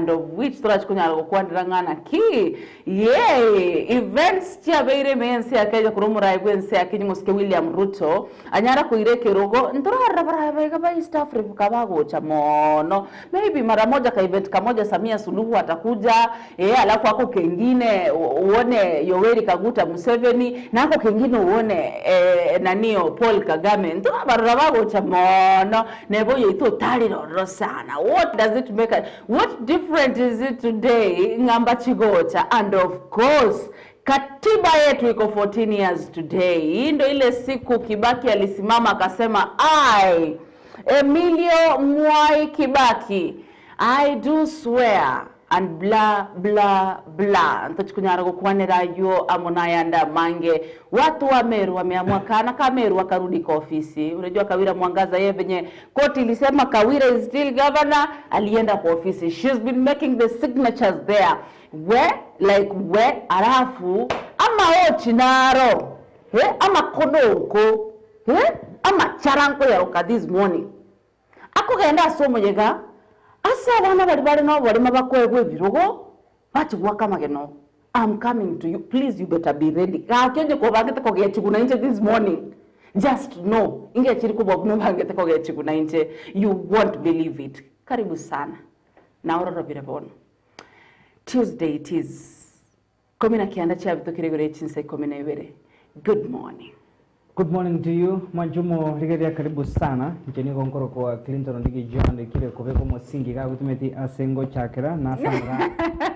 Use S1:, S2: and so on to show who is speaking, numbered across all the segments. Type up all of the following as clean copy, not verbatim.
S1: and of which torachi konyara gokwanera ng'a naki yee events chiabeire ime y'ense ya Kenya korwa omoraai bw'ense ya Kenya omosike William Ruto anyara koira ekerogo ntorarora baraai baiga ba East Africa bagocha mono maybe mara moja ka event kamoja Samia Suluhu atakuja eh alafu ako kengine uone Yoweri Kaguta Museveni na ako kengine uone eh nani Paul Kagame ntorabarora bagocha mono neba oyoito otarire ororo sana what does it make a what different is it today ng'a mbachigocha and of course katiba yetu iko 14 years today hii ndo ile siku Kibaki alisimama akasema I Emilio Mwai Kibaki I do swear and blah blah blah ntochikonyara gokwanera aywo amo nayande amange watu wa Meru wameamua kana ka Meru wakarudi kwa ofisi unajua Kawira Mwangaza yeye venye koti ilisema Kawira is still governor alienda kwa ofisi she's been making the signatures there we like we alafu amaochi naro eh, amakononko eh, amacharanko yaroka this morning Akogenda ase omoyega ase abana baria bare noborema bakoegwa ebirogo, bachia goaka amagena oo. I'm coming to you, please you better be ready. Gaki onye kobangete kogechigwa nainche this morning, just know ingechiri kobua buna obangete kogechigwa nainche, you won't believe it. Karibu sana. Naororobire bono. Tuesday it is. Ikomi na kianda chiabitokire igoro ye chinsa ikomi na ibere. Good morning.
S2: Good morning to you Mwanchumo rigereria karibu sana inche nigo nkorokwa Clinton Ondigi John rikire kobeka omosingi iga agotumeti ase ngochakera nasamora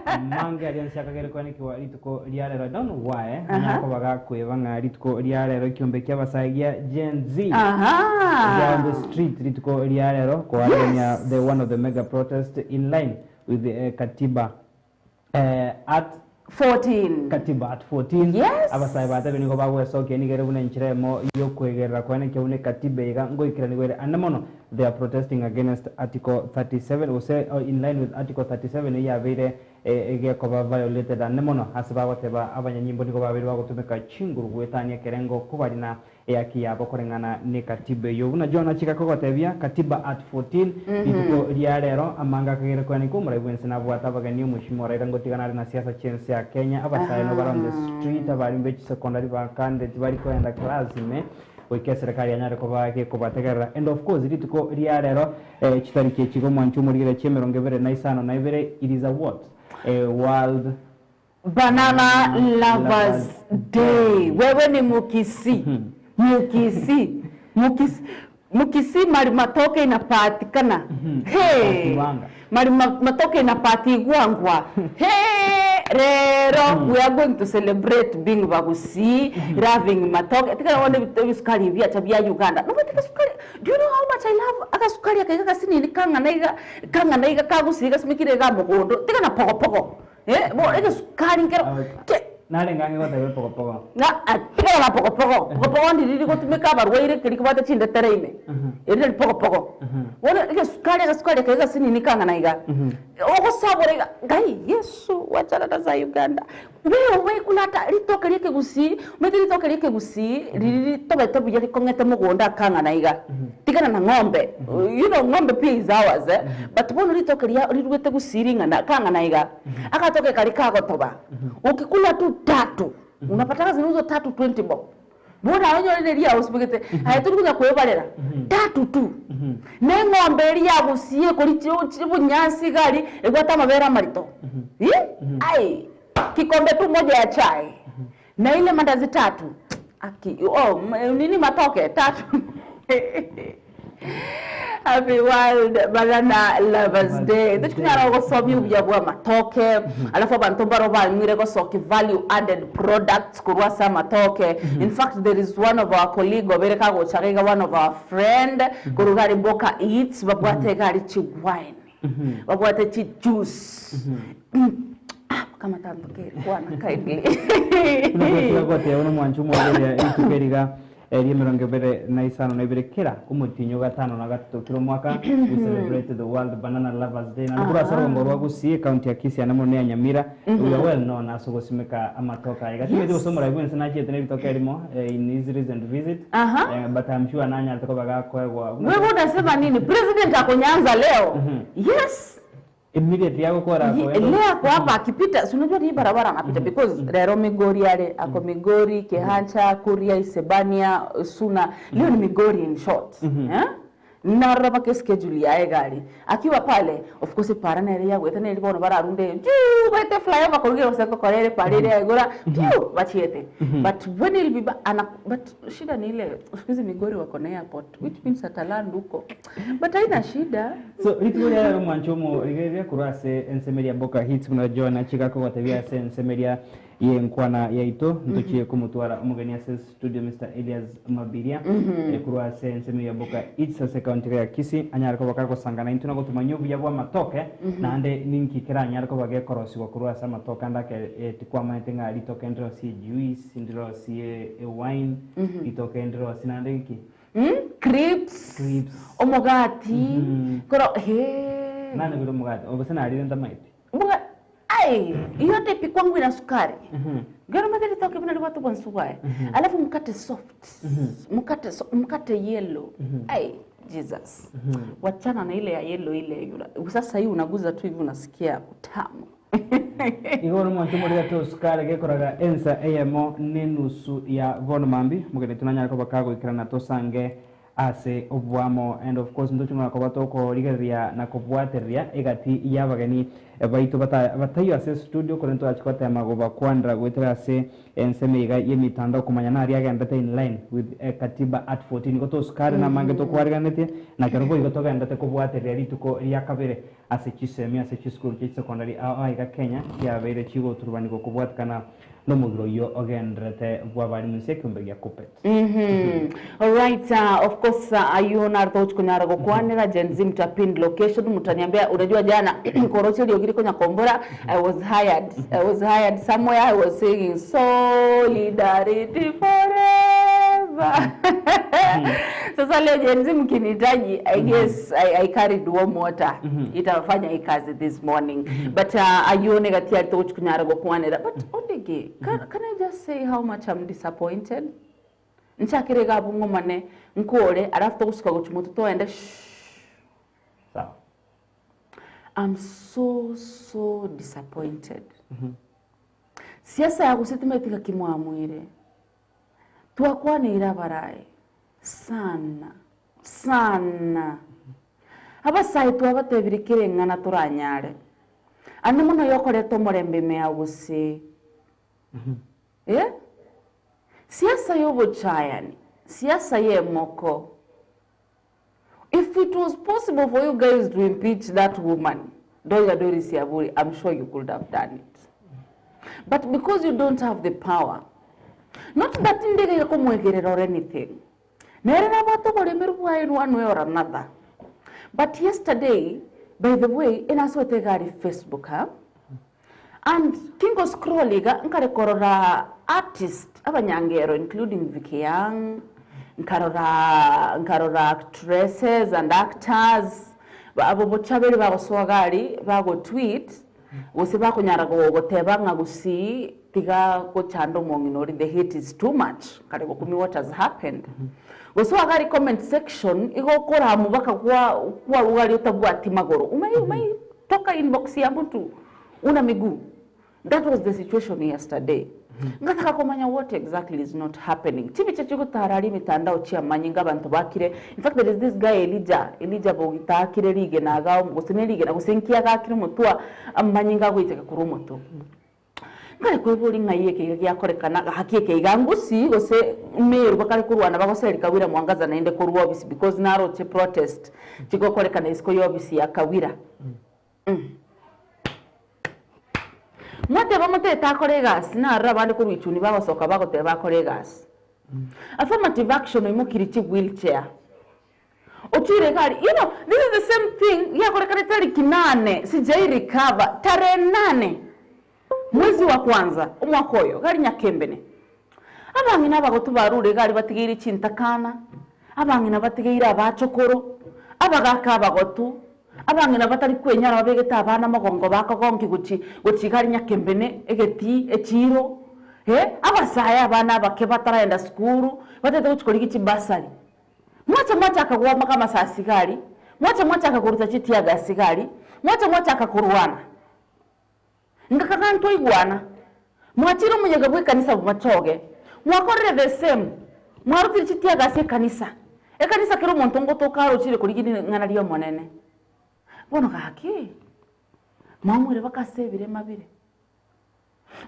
S2: amange aria nse akagere kwanekigwa rituko ria rero I don't know why nyara koba gakweba ng'a rituko ria rero ekiombe kia abasae gia Gen Z gia on the street rituko ria rero koarigania the one of the mega protest in line with the katiba At
S1: 14.
S2: Katiba at 14.
S1: Yes.
S2: Abasae ba Tabe nigo bagwesokia nigo ere buna enchera emo y'okwegerera kwane ekiagera buna ekatiba iga ngoikeranigwa ere ande mono they are protesting against article 37 gose in line with article 37 eyio yabeire egekoba violated ande mono ase bagoteba abanyanyimbo nigo babeire bagotumeka chinguru goetania ekerengo kobarina Eaki yabo koreng'ana nekatiba eyio. Buna John achika kogotebia, Katiba at 14, Rituko ria rero, amanga akagera koanekwa omorai bwense nabwate abageni omweshimiwa Raila ngotigana are na siasa chiense ya Kenya, abasae no bare on the street, abarimu be chisecondary bakande tibari koenda class ime goika eserekari yanyare koba gekobategerera. And of course rituko ria rero chitariki echi iga omwanchi omorigereria chiemerongo ebere na isano na ibere it is a what? A world
S1: Banana Lovers Day. Wewe ni Mukisii. Mukisii. Mukisii. Mukisii mali matoke inapatikana. Hey.
S2: Kiwanga.
S1: Mali matoke inapatigwangwa. Hey, rero we are going to celebrate being Bagusii, loving matoke. Tiga bono ebisukari ebi biacha bia Uganda. Nobwate agasukari, do you know how much I love agasukari aka iga gasinini kang'ana iga, kang'ana iga kagusii gasimekire iga mogondo. Tiga na pogopogo. Eh, bo egesukari nkero ke
S2: Narenge ang'e goteba epogopogo.
S1: Na tigara na pogopogo. Pogopogo ndiri rigotumeka abarwaire keri kebwate chindetere ime. Eri nari pogopogo. Bono egesukari egesukari eke egesinini kang'ana iga. Ogosabora iga ngai Yesu wachana na za Uganda. Wewe obaekuna ata ritoke ria ekegusii, omanyete ritoke ria ekegusii riri ritobete buya rikong'ete mogondo akang'ana iga. Tigana na ng'ombe, you know ng'ombe pia is ours eh, but bono ritoke ria riruete gusii ring'ana kang'ana iga, agatoke karia kagotoba, ukikula tu tatu, unapatanga zinauzwa tatu 20 bob. Bono aye onyore riria osibegete, aye tori konya koebarera, tatu tu. Na eng'ombe eria ya gusii ekori chi obonyansi iga aria, ebwate amabere amarito, eh, ai, kikombe tu moja ya chai, na ile mandazi tatu, aki oh, nini matoke tatu. Happy World Banana Lovers Day. Tochikonyara gosomia obuya bwa amatoke, alafu abanto mbaro bang'ire gosokia value added products korwa ase amatoke. In fact there is one of our colleague obere kagocha iga one of our friend korwa iga aria Boka Eats babwate iga aria chiwine, babwate chijuice. Ah, kama tantokeri kwana kindly.
S2: Buna gotiga goteba nomwancho omwaberia rituko eriga Ri'emerongo ebere na isano na ibere kera omotienyi o gatano na gatato kera omwaka, we celebrate the World Banana Lovers Day. Naende korwa ase orogongo rwa Gusii, ekaunti ya Kisii ande mono neya Nyamira, we are well known ase ogosimeka amatoke aye. Gati gose omorai bwense nachiete na ebitoke erimo in his recent visit, but I'm sure nanyarete koba gakoegwa buna
S1: Wewe unasema nini? President ako Nyanza leo? Yes.
S2: Immediately agokora akoenda.
S1: Leo ako hapa akipita, si unajua ni hii barabara anapita because rero Migori are ako Migori, Kehancha, Kuria, Isebania, Suna. Leo ni Migori in short. Eh? Narora mpaka schedule yaye gari. Akiwa pale, of course para nere yagwete nere bono bararunde juu bete flyover korugira gose korere pare ere igora piu bachiete. But when he'll be ba- ana, but shida ni ile siku hizi Migori wako na airport which means ataland huko. But haina shida.
S2: So rituko ria rero mwancho omo rigereria korwa ase ensemo eria Boka Hits buna John achika kogotebia ase ensemo eria yenkwana yaito ntochie komotwara omogeni ase studio Mr Elias Mabiria eh, korwa ase ensemo eria Boka Hits ase ekaunti ya Kisii anyare koba kagosanga naintwe na gotomanyia obuya bwa amatoke naende ninki keranyare koba gekorosigwa korwa ase amatoke ande ake eh, tikwamaete ng'a ritoke ndirosie ejuice ndirosie ewine ritoke ndirosie naende nki
S1: Mm? Crips,
S2: Crips.
S1: omogati
S2: Mhm.
S1: koro he
S2: Nani gure omogati gose narire ntamaeti.
S1: Omoga ai yote ipikwangwe na sukari gero magere toke buna ribwate obwansu bwaye alafu mkate soft mkate so, mkate yellow ai Jesus wachana na ile ya yellow ile yula. Sasa hii unaguza tu hivi unasikia utamu
S2: Igo bono mwanche omorigete osukari gekoraga ensa eyemo na enusu ya bono mambia, omogeni tonanyare koba kagoikerana tosange ase oboamo and of course ntoche ng'a koba tokorigereria na kobwatereria egati y'abageni baito bata bataiyo ase studio korende torachi gotema gobakwanera goetera ase ensemo iga y'emitandao komanya naria agendete in line with katiba art 14 igo tosukare namange tokwariganetie na kero boigo togendete kobwatereria rituko ria kabere Ase chisemi ase chisukuru chie chisecondary ao aiga Kenya chiabeire chigoturubanigwa kobwatikana nomogiro oyio ogendererete bw'abarimu inse ekeombe gia Kuppet.
S1: Mhm. Alright, uh, of course uh, ayio naro togochi konyara gokwanera Gen Z mtapin location mutaniambia unajua jana koroche riogi rikonya kombora I was hired I was hired somewhere I was singing solidarity forever Sasa leo Gen Z mkinihitaji, I guess I, I carried warm water itafanya hii kazi this morning but uh, ayone gati ari togochi kunyara gokwanera but ondege can, can I just say how much I'm disappointed nchakire iga abwo ng'omane nkore alafu togosuka gochia motwe toende shh
S2: Sawa.
S1: I'm so so disappointed siasa ya gose timanyeti ng'aki mwamwire Twakwaneire abaraai sana sana. Abasae twabatebirie kera eng'ana toranyare. Ande mono yokoreta omorembe ime ya gusii. Eh? Siasa yobochayani, siasa y'emoko. If it was possible for you guys to impeach that woman, Doria Doris Yaburi, I'm sure you could have done it. But because you don't have the power, not that ndege gekomwegerera or anything, nere nabwate oboremeru bwaye in one way or another. But yesterday, by the way, enasoete iga aria Facebook, ha? And kingo scroll iga, nkare korora artist abanyangero including Vicky Young, nkarora nkarora actresses and actors, abo bochaberi bagosoa iga aria, bago tweet, Gose bakonyara goteba ng'a gusii tiga gochanda omong'ina oria the hate is too much kare gokumia what has happened. Gose oagare comment section igo okoramwa baka kwa kwarwa aria otabwati magoro umai umai toka inbox ya mtu una miguu that was the situation yesterday. Ngataka komanya what exactly is not happening. Chibicha chigotara aria emitandao chiamanyinga abanto bakire in fact there is this guy Elijah, Elijah Bogita akire rigena iga gose ne rigena gose nki agakire omotwe amanyinga agoiteka korwa omotwe. Nkare kweboria ng'ai eke iga giakorekana gaki eke iga ngusii gose Meru bakare korwana bagoseri Kawira Mwangaza naende korwa ofisi because naroche protest chigokorekana isiko ya ofisi ya Kawira. Mwateba motete akore egasi, narora abande korwa ichuni bagosoka bagoteba akore egasi. Affirmative action oimokirie chi wheelchair. Ochiire egari, you know, this is the same thing yakorekana tariki nane, sijai recover, tarehe nane mwezi wa kwanza omwaka oyo, gari Nyakembene. Abang'ina abagotu barure egari batigeire chintakana, abang'ina batigeire abachokoro, abagaka abagotu, abang'ina batari kwenyara babegete abana mogongo bakogonkia gochi gochi igari nyakembene, egetii, echiiro, eh, abasae abana abake bataraenda sukuru, batagete gochi korigia chibasari. Mwacha mwacha akagwamaka amasasi iga aria, Mwacha mwachaka koruta chiteargas iga aria, mwacha mwachaka korwana. Ngakaga ntwaigwana. Mwachire omoyega bw'ekanisa bw'amachoge, mwakorire the same, mwarutire chiteargas ekanisa. Ekanisa kera omonto ngotoka arochire korigia ring'ana ri'Omonene. Bono gaki, mwamoire baka ase ebirema bire.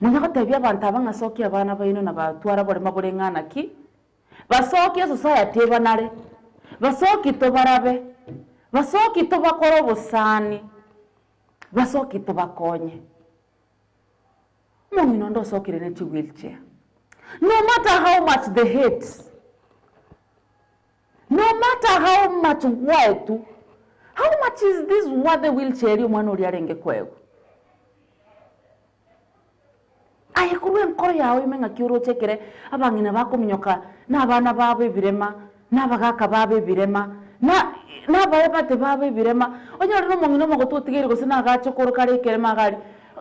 S1: Nonya gotebia abanto aba ng'a sokia abana baino na batware oborema bore ng'ana ki, basokie esociety ebanare, basokie tobarabe, basokie tobakore obosani, basokie tobakonye. Omong'ina onde osokire ne chiwheelchair, no matter how much they hate, no matter how much gwaetwe, how much is this worth ewheelchair eria omwana oria arenge koegwa? Aye korwa enkoro yao ime ng'aki oroche ekere abang'ina bakominyoka na abana babo ebirema, na abagaka babo ebirema, na na abaebate babo ebirema, onyore na omong'ina omogotu otigaire gose nagache okoro kare ekerema iga aria,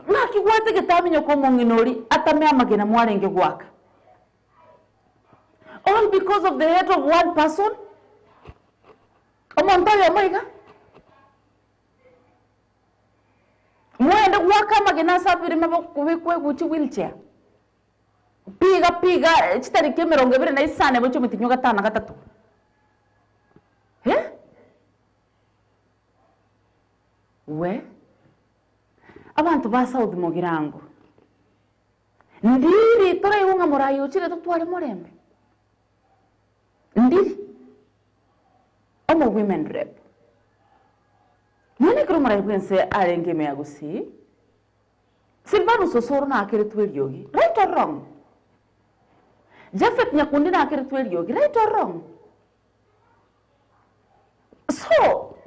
S1: ng'aki gwategete aminyoke omong'ina oria atame amagena mwarenge goaka? All because of the hate of one person? Omonto oyomo iga? Mwende goaka amagena ase abirima bokobekwa eguchi wheelchair. Piga piga chitariki emerongo ebere na isano emo chi'omotienyi o gatano na gatato. Eh? We, abanto ba South Mugirango, ndiri toraigwe ng'a morai ochire totware morembe? Ndiri? Omo women rep. Nonya ekero omorai bw'ense arenge ime ya Gusii, Silvanus Osoro naakeretwe eriogi, right or wrong? Japhet Nyakundi naakeretwe eriogi, right or wrong? So,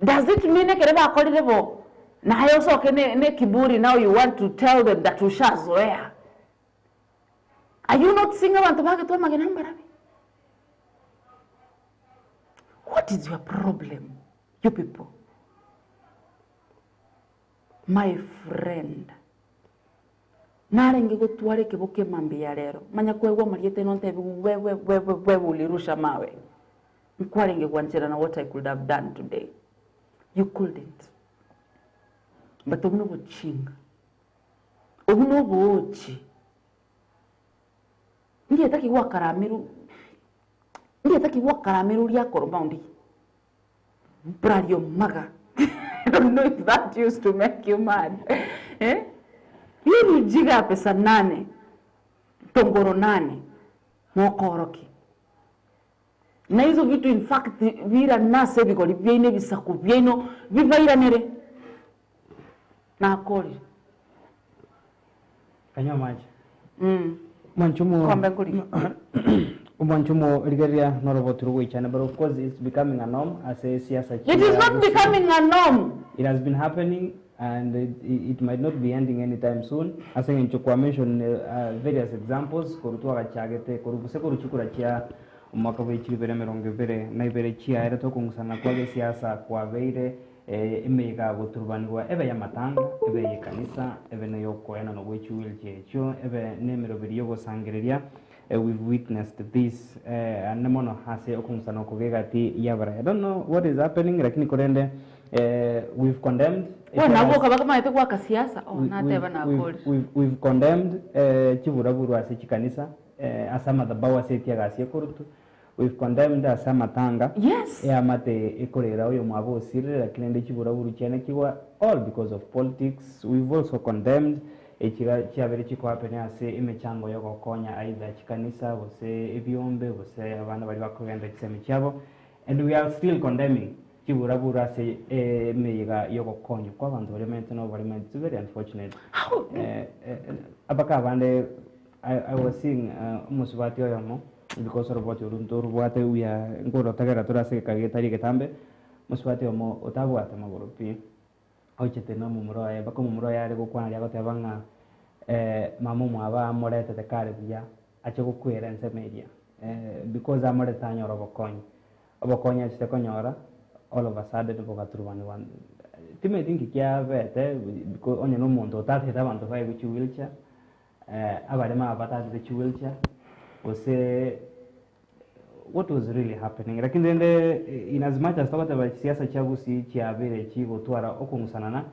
S1: does it mean ekere bakorire bo, naye osoke ne ne kiburi now you want to tell them that ushazoea? Are you not seeing abanto bagetwe amagena mbarabi? What is your problem you people? My friend, narenge gotwara ekeboko emambia ya rero, manya koegwa amarieta ino ntebiwe wewe wewe wewe ulirusha mawe. Nkwarenge gwancherana what I could have done today. You couldn't. But obwo nobochinga. Obwo noboochi. Ndieta ki gwakaramirwe ndieta ki gwakaramirwe oria akoroma onde Brario maga I don't know if that used to make you mad eh Hiyo ni jiga ya pesa nane tongoro nane mokoroki na hizo vitu in fact birane ase ebigori biaino ebisaku biaino bibairanere nakorire.
S2: Kanywa amache. Omwanchumo
S1: Kombe nkorigia.
S2: Omwanchumo rigereria noroboti rogoichana but of course it's becoming a norm ase siasa
S1: It is not becoming a norm.
S2: It has been happening and it, it might not be ending anytime soon ase eng'encho kwa mention uh, various examples korwa twagachagete korwa gose korwa chikura chia omwaka bwe chilifu ibere emerongo ebere na ibere chiaere tokong'usana kwa gesiasa kwabeire Emeyega goturubanigwa ebe y'amatanga, ebe ey'ekanisa, ebe ney'okoenanwa gwe chiwheelchair echio, ebe nemeroberi y'ogosangereria. We've witnessed this ande mono ase okong'usana oko gegati y'abarai. I don't know what is happening lakini korende we've condemned
S1: Bono nabwo okaba kamaete goaka siasa, oh nateba nakorire.
S2: We've condemned chiburaburu ase chikanisa, ase amadhabahu ase etiagasi ekorutwa. We've condemned ase amatanga,
S1: Yes.
S2: eamate ekorera oyomwabo osirire lakini rende chiburaburu chiane kigwa all because of politics. We've also condemned echiga chiabere chikohappen ase emechango yogokonya either chikanisa gose ebiombe gose abana baria bakogenda chisemi chiabo and we are still condemning chiburaburu ase emeyega yogokonywa kwa abanto baria bamenyete noborema it's very unfortunate.
S1: How?
S2: Eh, eh, mpaka abande I, I was seeing omosubati oyomo Because oroboti oru ntorobwate we are nkorotagera tore ase egeka getari egetambe, mosubati omo otabwate magoro pi, ochete na omomura oye mpaka omomura oye are gokwana aria agoteba ng'a mama omwabo amoretete kare buya, ache gokwera ensemo eria because amorete anyore obokonyi. Obokonyi achete konyora all of a sudden bogaturubaniwa timanyeti nki kiabete because onye na omonto otatete abanto baye gochia wheelchair. Abarema aba batatete chiwheelchair, gose What was really happening? Lakini rende in as much as togoteba chisiasa chia Gusii chiabeire chigotwara okong'usanana,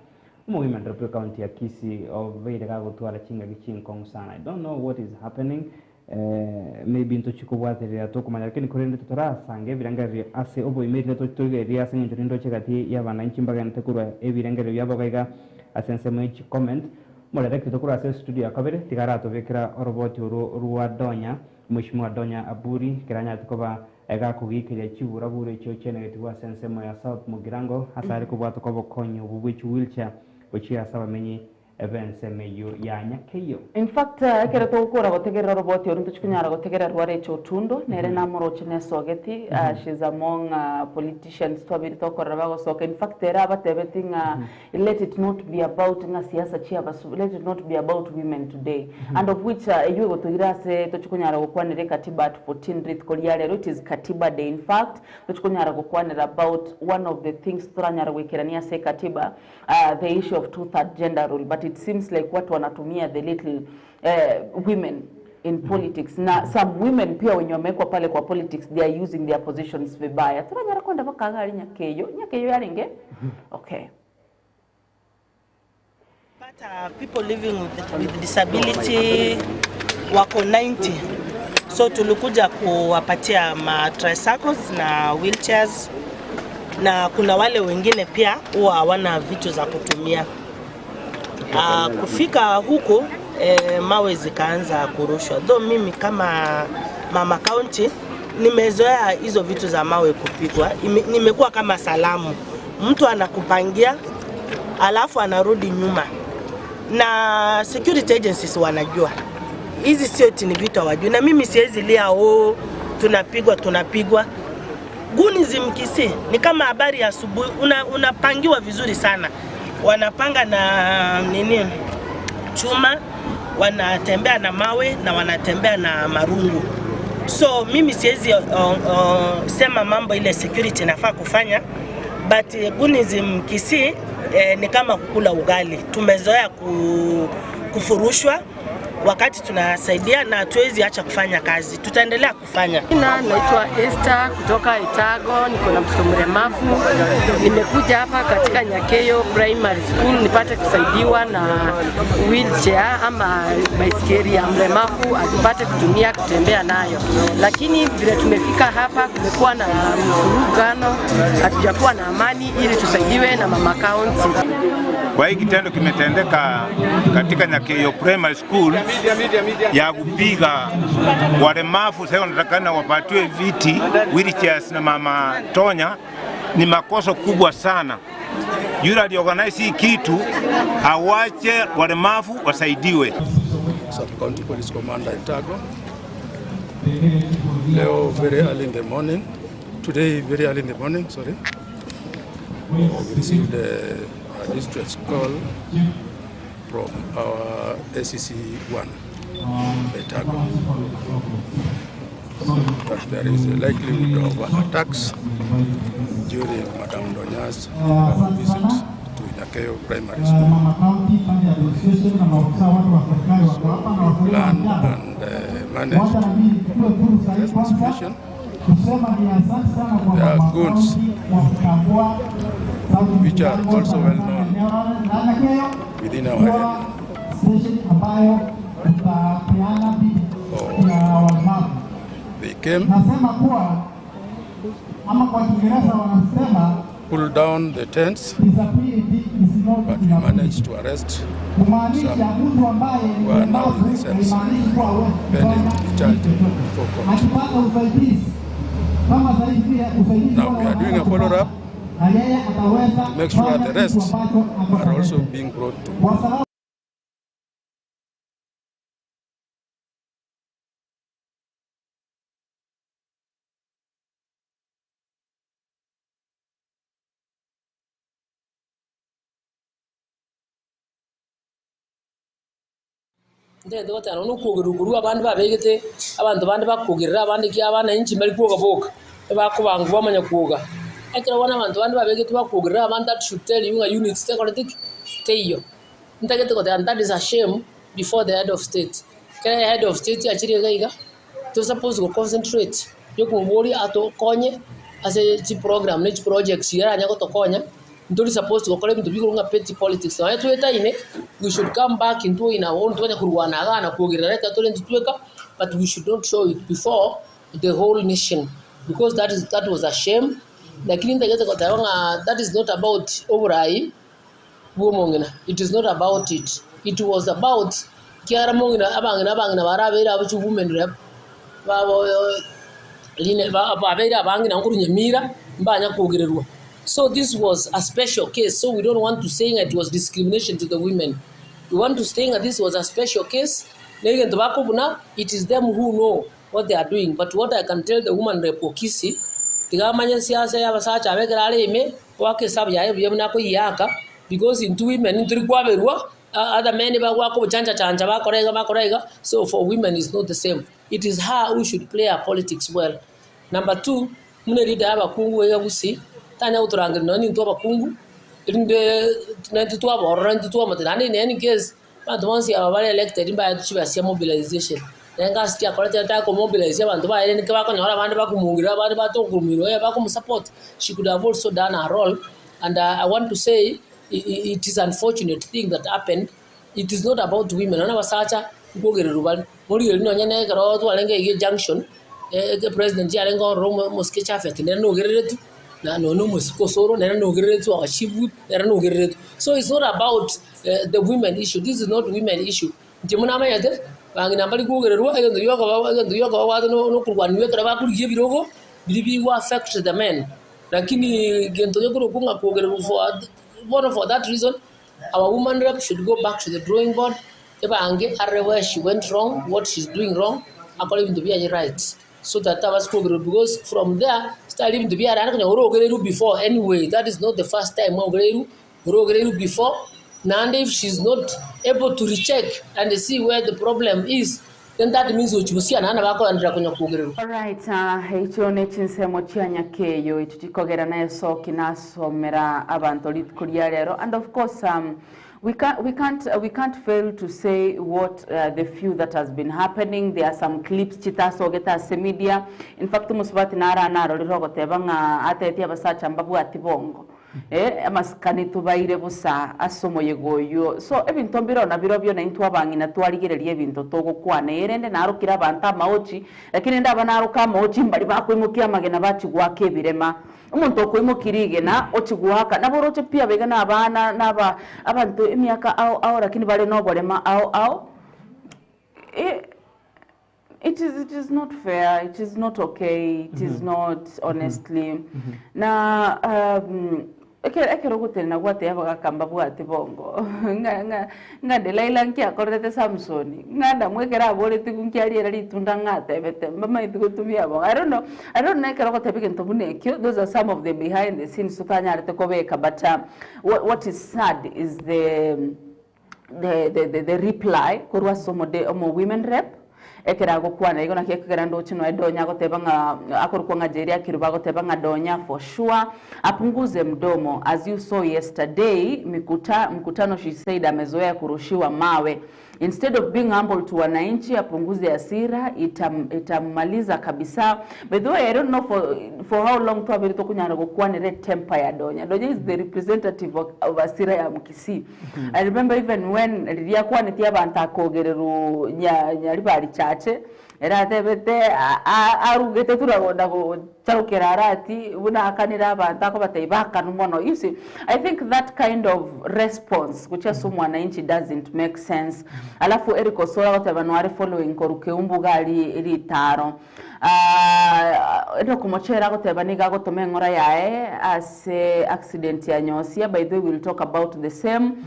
S2: omogima ndire bwe county ya Kisii obeire gagotwara chingaki chinkong'u sana. I don't know what is happening, maybe ntochie kobwaterera tokomanya lakini korende totorasange ebirengererio ase oboime erinde tochie torigererie ase eng'encho nindoche gati y'abananchi mbagente korwa ebirengererio biabo iga iga ase ensemo ye chicomment. Omorerekito korwa ase estudio ya kabere tiga aratobekera oroboti oro rwa Donya. Mweshimiwa Donya Aburi ekero anyarete koba gakogikeria chiburaburu echio chianegetigwe ase ensemo ya South Mugirango ase are kobwatoka obokonyi obwo bwe chiwheelchair gochia ase abamenyi b'ensemo eyio ya Nyakeyio.
S1: In fact, ekero togokora gotegerera oroboti oru ntochi konyara gotegerera rware Otundo, nere namoroche nesogeti, she's among politicians twabeire tokorora bagosoka. In fact, ere abatebeti ng'a Let it not be about ng'a siasa chiabasu, let it not be about women today. And of which eyio egotoira ase tochi konyara gokwanera ekatiba at 14 rituko ria rero, it is katiba day in fact, tochi konyara gokwanera about one of the things toranyare goikerania ase ekatiba, the issue of two third gender rule, but it seems like watu wanatumia the little women in politics na some women pia wenye wamewekwa pale kwa politics they are using their positions vibaya toranyara kwenda bakaga aria nyakeyo nyakeyo yarenge okay
S3: Pata people living with, with disability wako 90 so tulikuja kuwapatia ma tricycles na wheelchairs na kuna wale wengine pia huwa hawana vitu za kutumia. Uh, kufika huku eh, mawe zikaanza kurushwa. Though mimi kama mama county nimezoea hizo vitu za mawe kupigwa, nimekuwa kama salamu, mtu anakupangia alafu anarudi nyuma, na security agencies wanajua hizi sio eti ni vitu hawajui, na mimi siwezi lia oh, tunapigwa tunapigwa. Guni Kisii ni kama habari ya asubuhi, unapangiwa una vizuri sana, wanapanga na nini chuma, wanatembea na mawe na wanatembea na marungu. So mimi siwezi sema mambo ile security nafaa kufanya, but Gunism Kisii eh, ni kama kukula ugali, tumezoea ku, kufurushwa wakati tunasaidia na hatuwezi acha kufanya kazi, tutaendelea kufanya.
S4: Na naitwa Esther kutoka Itago, niko na mtoto mlemavu. Nimekuja hapa katika Nyakeyo Primary School nipate kusaidiwa na wheelchair ama baiskeli ya mlemavu apate kutumia kutembea nayo, lakini vile tumefika hapa kumekuwa na mvurugano, hatujakuwa na amani ili tusaidiwe na mama county.
S5: Kwa hii kitendo kimetendeka katika Nyakeyo Primary School ya kupiga walemavu, sasa wanatakana wapatiwe viti wheelchairs na mama Tonya, ni makosa kubwa sana. Yule aliorganize hii kitu awache walemavu wasaidiwe.
S6: Sub County Police Commander Etago. Leo very early in the morning, today very early in the morning, sorry, we received a, a distress call from our SCC1 Etago that there is a likelihood of attacks during Madam Donya's visit to Nyakeyo Primary School. So we planned and managed to address the situation. There are goons which are also well known within our area. Oh, they came, pulled down the tents, but we managed to arrest some who are now in the cells, pending to be charged before court. Now we are doing a follow-up to make sure the rest are also being brought to book.
S7: Ntagete goteba nonya okwogerwa korwa abande babegete, abanto bande bakogerera abande ekiagera abana inche mbari kwoga boka, ebakobangwa bamanya kwoga. Ekero bono abanto bande babegete bakwogerera abande that should tell you ng'a unity tekoreti ki? Teiyo. Ntagete goteba that is a shame before the head of state. Ekero head of state achire iga iga, to suppose go concentrate. Yokomoboria atokonye ase chiprogram ne chiprojects chiria aranye gotokonya, ntori supposed gokora ebinto bigoro ng'a petty politics. Nonya toetaine, we should come back intwe in our own twanye korwana igaa na kogerera ekero tore intwe tweka, but we should not show it before the whole nation because that is that was a shame. Lakini ntagete goteba ng'a that is not about oborai bwa omong'ina, it is not about it, it was about ekiagera mong'ina abang'ina abang'ina barabeire abwo chiwomen rep babo rine babeire abange nabo korwa Nyamira mbanya kogererwa. So this was a special case so we don't want to say ng'a it was discrimination to the women. We want to say ng'a this was a special case na egento bakobuna it is them who know what they are doing but what I can tell the woman rep o Kisii tiga amanye siasa ya abasacha aba ekero are ime goaka esabu yaye buya buna akoyiaka because intwe women ntori kwaberwa other men bagoaka obochanchachancha bakora iga bakora iga so for women is not the same. It is her who should play her politics well. Number two, buna leader y'abakungu iga Gusii, tanya gotorangeria nonya nintwe abakungu, erinde naintwe twaborora intwe twamotebia naende in any case, abanto bonsi aba bare elected mbaetwe chibesa chia mobilization. Naye egasi chiakorete yataka komobilize abanto baye rende bakonyora abande bakomoongerera abande batokomoirwa eh bakomosupport, she could have also done her role and I want to say it is unfortunate thing that happened. It is not about women, nonya abasacha nkogererwa bare, morigereria nonya na ekero twarenge iga ejunction, eke president yarenge ororo omo omosike Japhet nere nogereretwe, na nonya omosike Osoro nere nogereretwe our chief whip nere nogereretwe. So it's not about the women issue, this is not women issue. Inche buna namanyete, bang'ina mbari kogererwa egento giokoba egento gioka babwate no nokorwaniwa ekero bakorigia ebirogo, biria bigo affect the men. Lakini gento gekorokwa ng'a kogererwa for bono for that reason. Our woman rep should go back to the drawing board ebange arore where she went wrong, what she's doing wrong, akore ebinto biaye right so that tabasa kogererwa because from there tari ebinto biare aria konya orogererwe before anyway that is not the first time ogererwe, orogererwe before naende if she's not able to recheck and see where the problem is then that means gochia gosiana naende bakoenderea konya kogererwa.
S1: Alright, echio ne chinsemo chia nyakeyo echio chikogera naesoki nasomera abanto rituko ria rero and of course we can't, we can't, we can't fail to say what the few that has been happening there are some clips chitasogete ase media in fact omosubati nara narorire ogoteba ng'a atetie abasacha mbabwati bongo Eh, amasikani tobaire bosa ase omoyega oyio. So ebinto mbireo nabirobio naintwe abang'ina twarigereria ebinto togokwana. Erende narokire abanto amaochi, lakini rende aba naroka amaochi mbaria bakoimokia amagena bachia goaka ebirema. Omonto okoimokia rigena ochia goaka, nabo oroche pi abaiga na abana na aba abanto emiaka ao ao lakini bare na oborema ao ao. Eh, It is, it is not fair, it is not okay, it is not honestly. Na um, ekero ekero ogotenena gwatebia abagaka mbabwate bongo ng'a ng'a ng'a Delilah nki akorerete Samson, ng'a Adamu ekero aboretigwe nki ariera ritunda ng'a atebete mbamaeti gotumia bongo. I don't know, I don't know ekero ogoteba egento buna ekio, those are some of the behind the scenes totanyarete kobeka but what, what is sad is the the, the, the, the reply korwa ase omode omo women rep ekero agokwana igo naki ekogera ndoche noe Donya agoteba ng'a akorokwa ng'a Jerry Akiru bagoteba ng'a Donya for sure apunguze mdomo as you saw yesterday mikuta, mkutano she said amezoea kurushiwa mawe instead of being humble to wananchi apunguze hasira itam, itammaliza kabisa by the way I don't know for, for how long twabere tokonyara gokwanera temper ya Donya Donya is the representative of, of hasira ya Mkisii I remember even when riria akwanetie abanto akogereru nya nyaribari chache ere atebete arugete turagonda gocharokera arati buna akanire abanto akobatebia bakanu mono you see I think that kind of response gochia ase omwananchi doesn't make sense alafu Eric Osoro agoteba noare following korwa Keumbu gari ritaro Enock Mochere agoteba nigo agotoma eng'ora yaye ase accident ya Nyosia by the way we'll talk about the same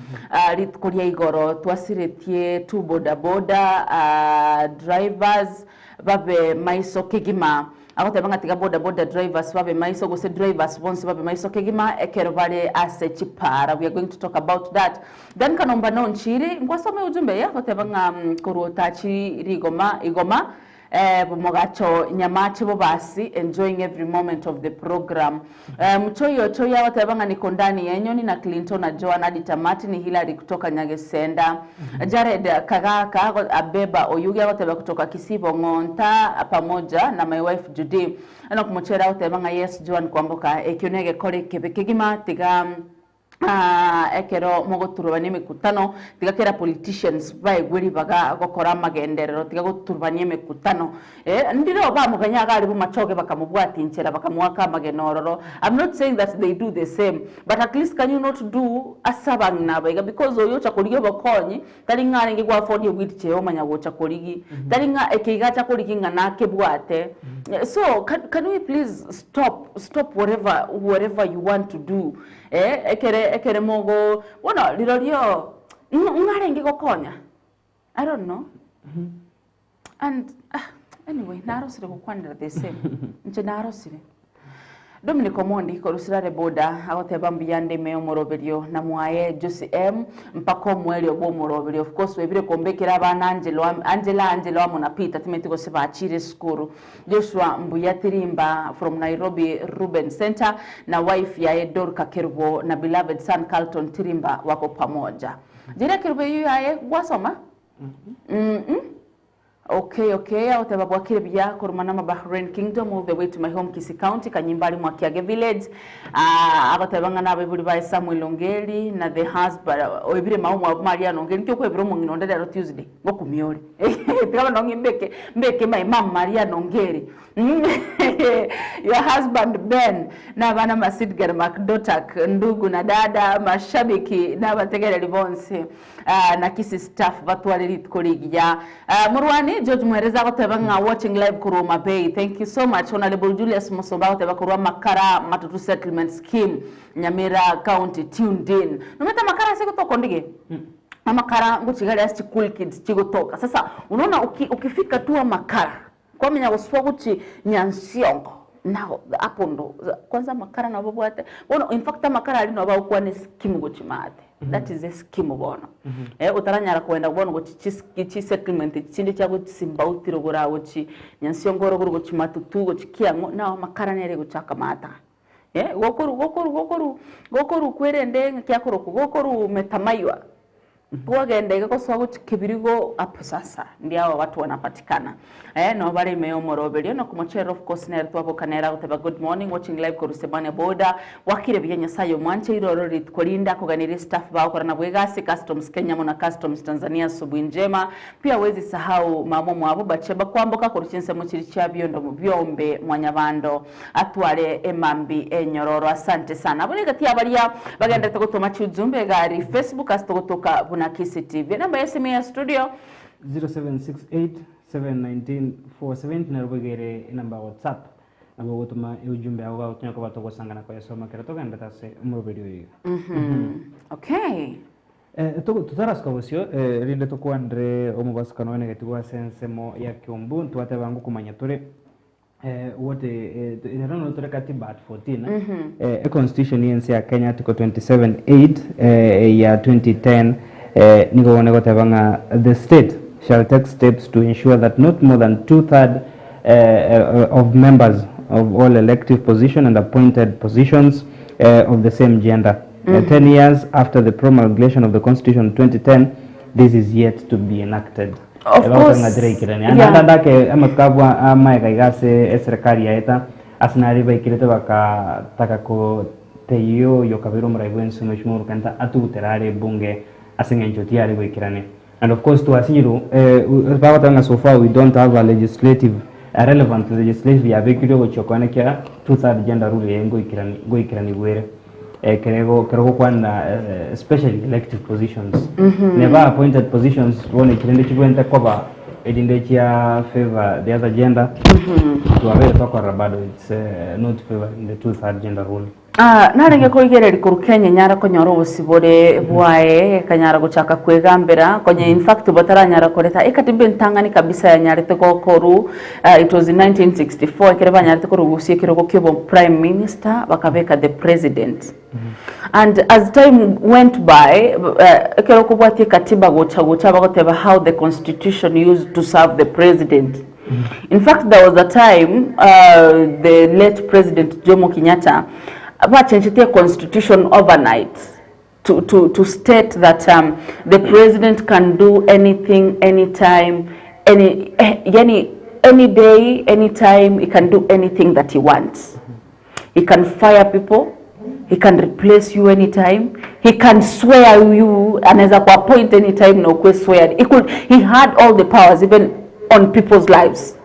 S1: rituko ria igoro twasiretie two boda boda drivers babe maiso kegima agoteba ng'a tiga boda boda drivers babe maiso gose drivers bonsi babe maiso kegima ekero bare ase chipara we are going to talk about that then kanomba nonchiri ngwasome ujumbe ya agoteba ng'a korwa otachi rigoma igoma. Eh, Mogacho Nyamache Bobasi enjoying every moment of the program. Eh, Mchoi Ochoi agoteba ng'a niko ndani ya enyoni na Clinton na Joan Adi Tamati ni Hillary kutoka Nyagesenda. Jared Kagaka ago- Abeba Oyugi agoteba kutoka Kisii Bong'onta pamoja na my wife Judy. Enock Mochere agoteba ng'a yes Joan Kwamboka ekio negekore ekebe kegima tiga Aa ekero mogoturubania emekutano, tiga kera politicians baegwe ribaga gokora amagenderero, tiga goturubania emekutano. Eh, ndire bamoganya iga aria bomachoge bakamobwatia inchera bakamoaka amagena ororo. I'm not saying that they do the same, but at least can you not do ase abang'ina aba iga because oyo ocha korigia obokonyi, tari ng'a arenge go afford ewheelchair omanya gocha korigia, tari ng'a eke iga acha korigia ng'a nakebwate. So can can we please stop stop whatever whatever you want to do Eh, ekere ekere mogo bono rirorio ng'o ng'arenge gokonya I don't know and ah, anyway narosire gokwanera the same inche narosire Dominic Omondi korusira are boda agoteba mbuya ndime omoroberio na mwaye Josie M mpaka omwerio bwa omoroberio of course webire kombekera abana Angelo Angela Angelo amo na Peter timeti gose bachire esukuru Joshua Mbuya Tirimba from Nairobi Ruben Centre na wife yaye Dorca Kerubo na beloved son Carlton Tirimba wako pamoja. Jere Kerubo eyio yaye gwasoma? Mm Okay okay agoteba bwakire buya korwa Manama Bahrain Kingdom all the way to my home Kisii County Kanyimbari Mwakiage Village. Ah, agoteba ng'a nabaibori baye Samuel Ongeri na the husband oebire mao mwabo Marian Ongeri nki okoebera omong'ina onde rero Tuesday ngokumia ore. Tiga bono ng'i mbeke mbeke my mum Maria Nongeri your husband Ben na abana Masidgar Macdotak ndugu na dada mashabiki na abategereri bonsi ah, na Kisii staff batware rituko rigiya Ah, Morwani George Mwereza agoteba ng'a watching live korwa Homa Bay thank you so much Honorable Julius Musumba agoteba korwa Makara Matutu Settlement Scheme Nyamira County tuned in nomanyete amakara ase gotoka ondige Amakara ngochiga aria ase chicool kids chigotoka. Sasa unaona uki, ukifika tu amakara kwamenya gosoa gochi nyansiongo nao hapo ndo kwanza amakara nabo babwate bono in fact amakara aria nabo bagokwana eskimu gochi maate that is eskimu bono eh otaranyara kogenda bono gochi chis chisettlement echi chinde chia gochi Simbauti rogoro aa gochi nyansiongo rogoro gochi matutu gochi kiang'o nao amakara nere egochaka maate aya. Eh, gokoru gokoru gokoru gokoru kwerende ng'aki akorokwa gokoru metamaywa kwagenda iga gosoa gochia kebirigo hapo sasa ndio hao watu wanapatikana eh, nabo bare ime y'omoroberio na komocherera of course nere twaboka nere agoteba good morning watching live korwa Sebania border wakire buya Nyasaye omwancheire oro rituko rinde akoganirie staff bagokora nabwo egasi Customs Kenya amo na Customs Tanzania asubuhi njema Pia huwezi sahau mama omwabo Batsheba kwamboka korwa chinsemo chiria chia biondo biombe mwanyabando Atware emambi enyororo. Asante sana. Abwo negati ya baria bagenderete gotoma chiujumbe egari Facebook ase togotoka buna Kisii TV. Enamba y'esimi ya studio.
S2: 0768 719 470 nero boigo ere enamba ya WhatsApp nabo ogotoma eujumbe yago gagotonya koba togosangana koyesoma ekero togenderete ase omoroberi oyo iga.
S1: Okay.
S2: Eh, totarasuka bosio, eh, rinde tokwanere omobasukano oenegetigwe ase ensemo ya Kiambu, ntwateba ngokomanya tore What rero no tore katiba at 14 eh, constitution y'ense ya Kenya article 27 8 eh, ya 2010 eh, nigo bono egoteba ng'a the state shall take steps to ensure that not more than two third eh, of members of all elective position and appointed positions eh, of the same gender. 10 years after the promulgation of the constitution 2010 this is yet to be enacted.
S1: Of
S2: Ebagoteba
S1: course,
S2: ng'a tiraikerania.
S1: yeah.
S2: Naende ande ake amatuko abwo amaega iga ase eserekari yaeta, ase naria baikerete bakataka koteyia oyo okabeire omorai bw'ense Mheshimiwa Uhuru Kenyatta atugutere are ebunge ase eng'encho tiyare goikerania. And of course twasinyirwe bagoteba ng'a so far we don't have a legislative a relevant legislative yabekirwe gochia koenekia two third gender rule eye ngoikerani ngoikeranigwa ere. Ekero ekero gokwanera especially elective positions neba appointed positions bono echi rende chibwenerete koba erinde chia favour the other gender twabeire tokorora bado it's not favouring the two third gender rule.
S1: Ah, narenge korigereria korwa Kenya nyara konyora obosibore bwaye ekanyara gochaka kwegambera konye in fact bataranyara koreta ekatiba entang'ani kabisa yanyarete gokoru It was in 1964 ekero banyarete korugusia ekerogo kia prime minister bakabeka the president and as time went by ekero okobwatia ekatiba gocha gocha bagoteba how the constitution used to serve the president. In fact there was a time uh, the late President Jomo Kenyatta bachenchetie constitution overnight to, to, to state that um, the president can do anything anytime any, eh, yani any day anytime he can do anything that he wants. He can fire people, he can replace you anytime, he can swear you, anaweza kuappoint anytime na ukuwe sweared. He could, he had all the powers even on people's lives.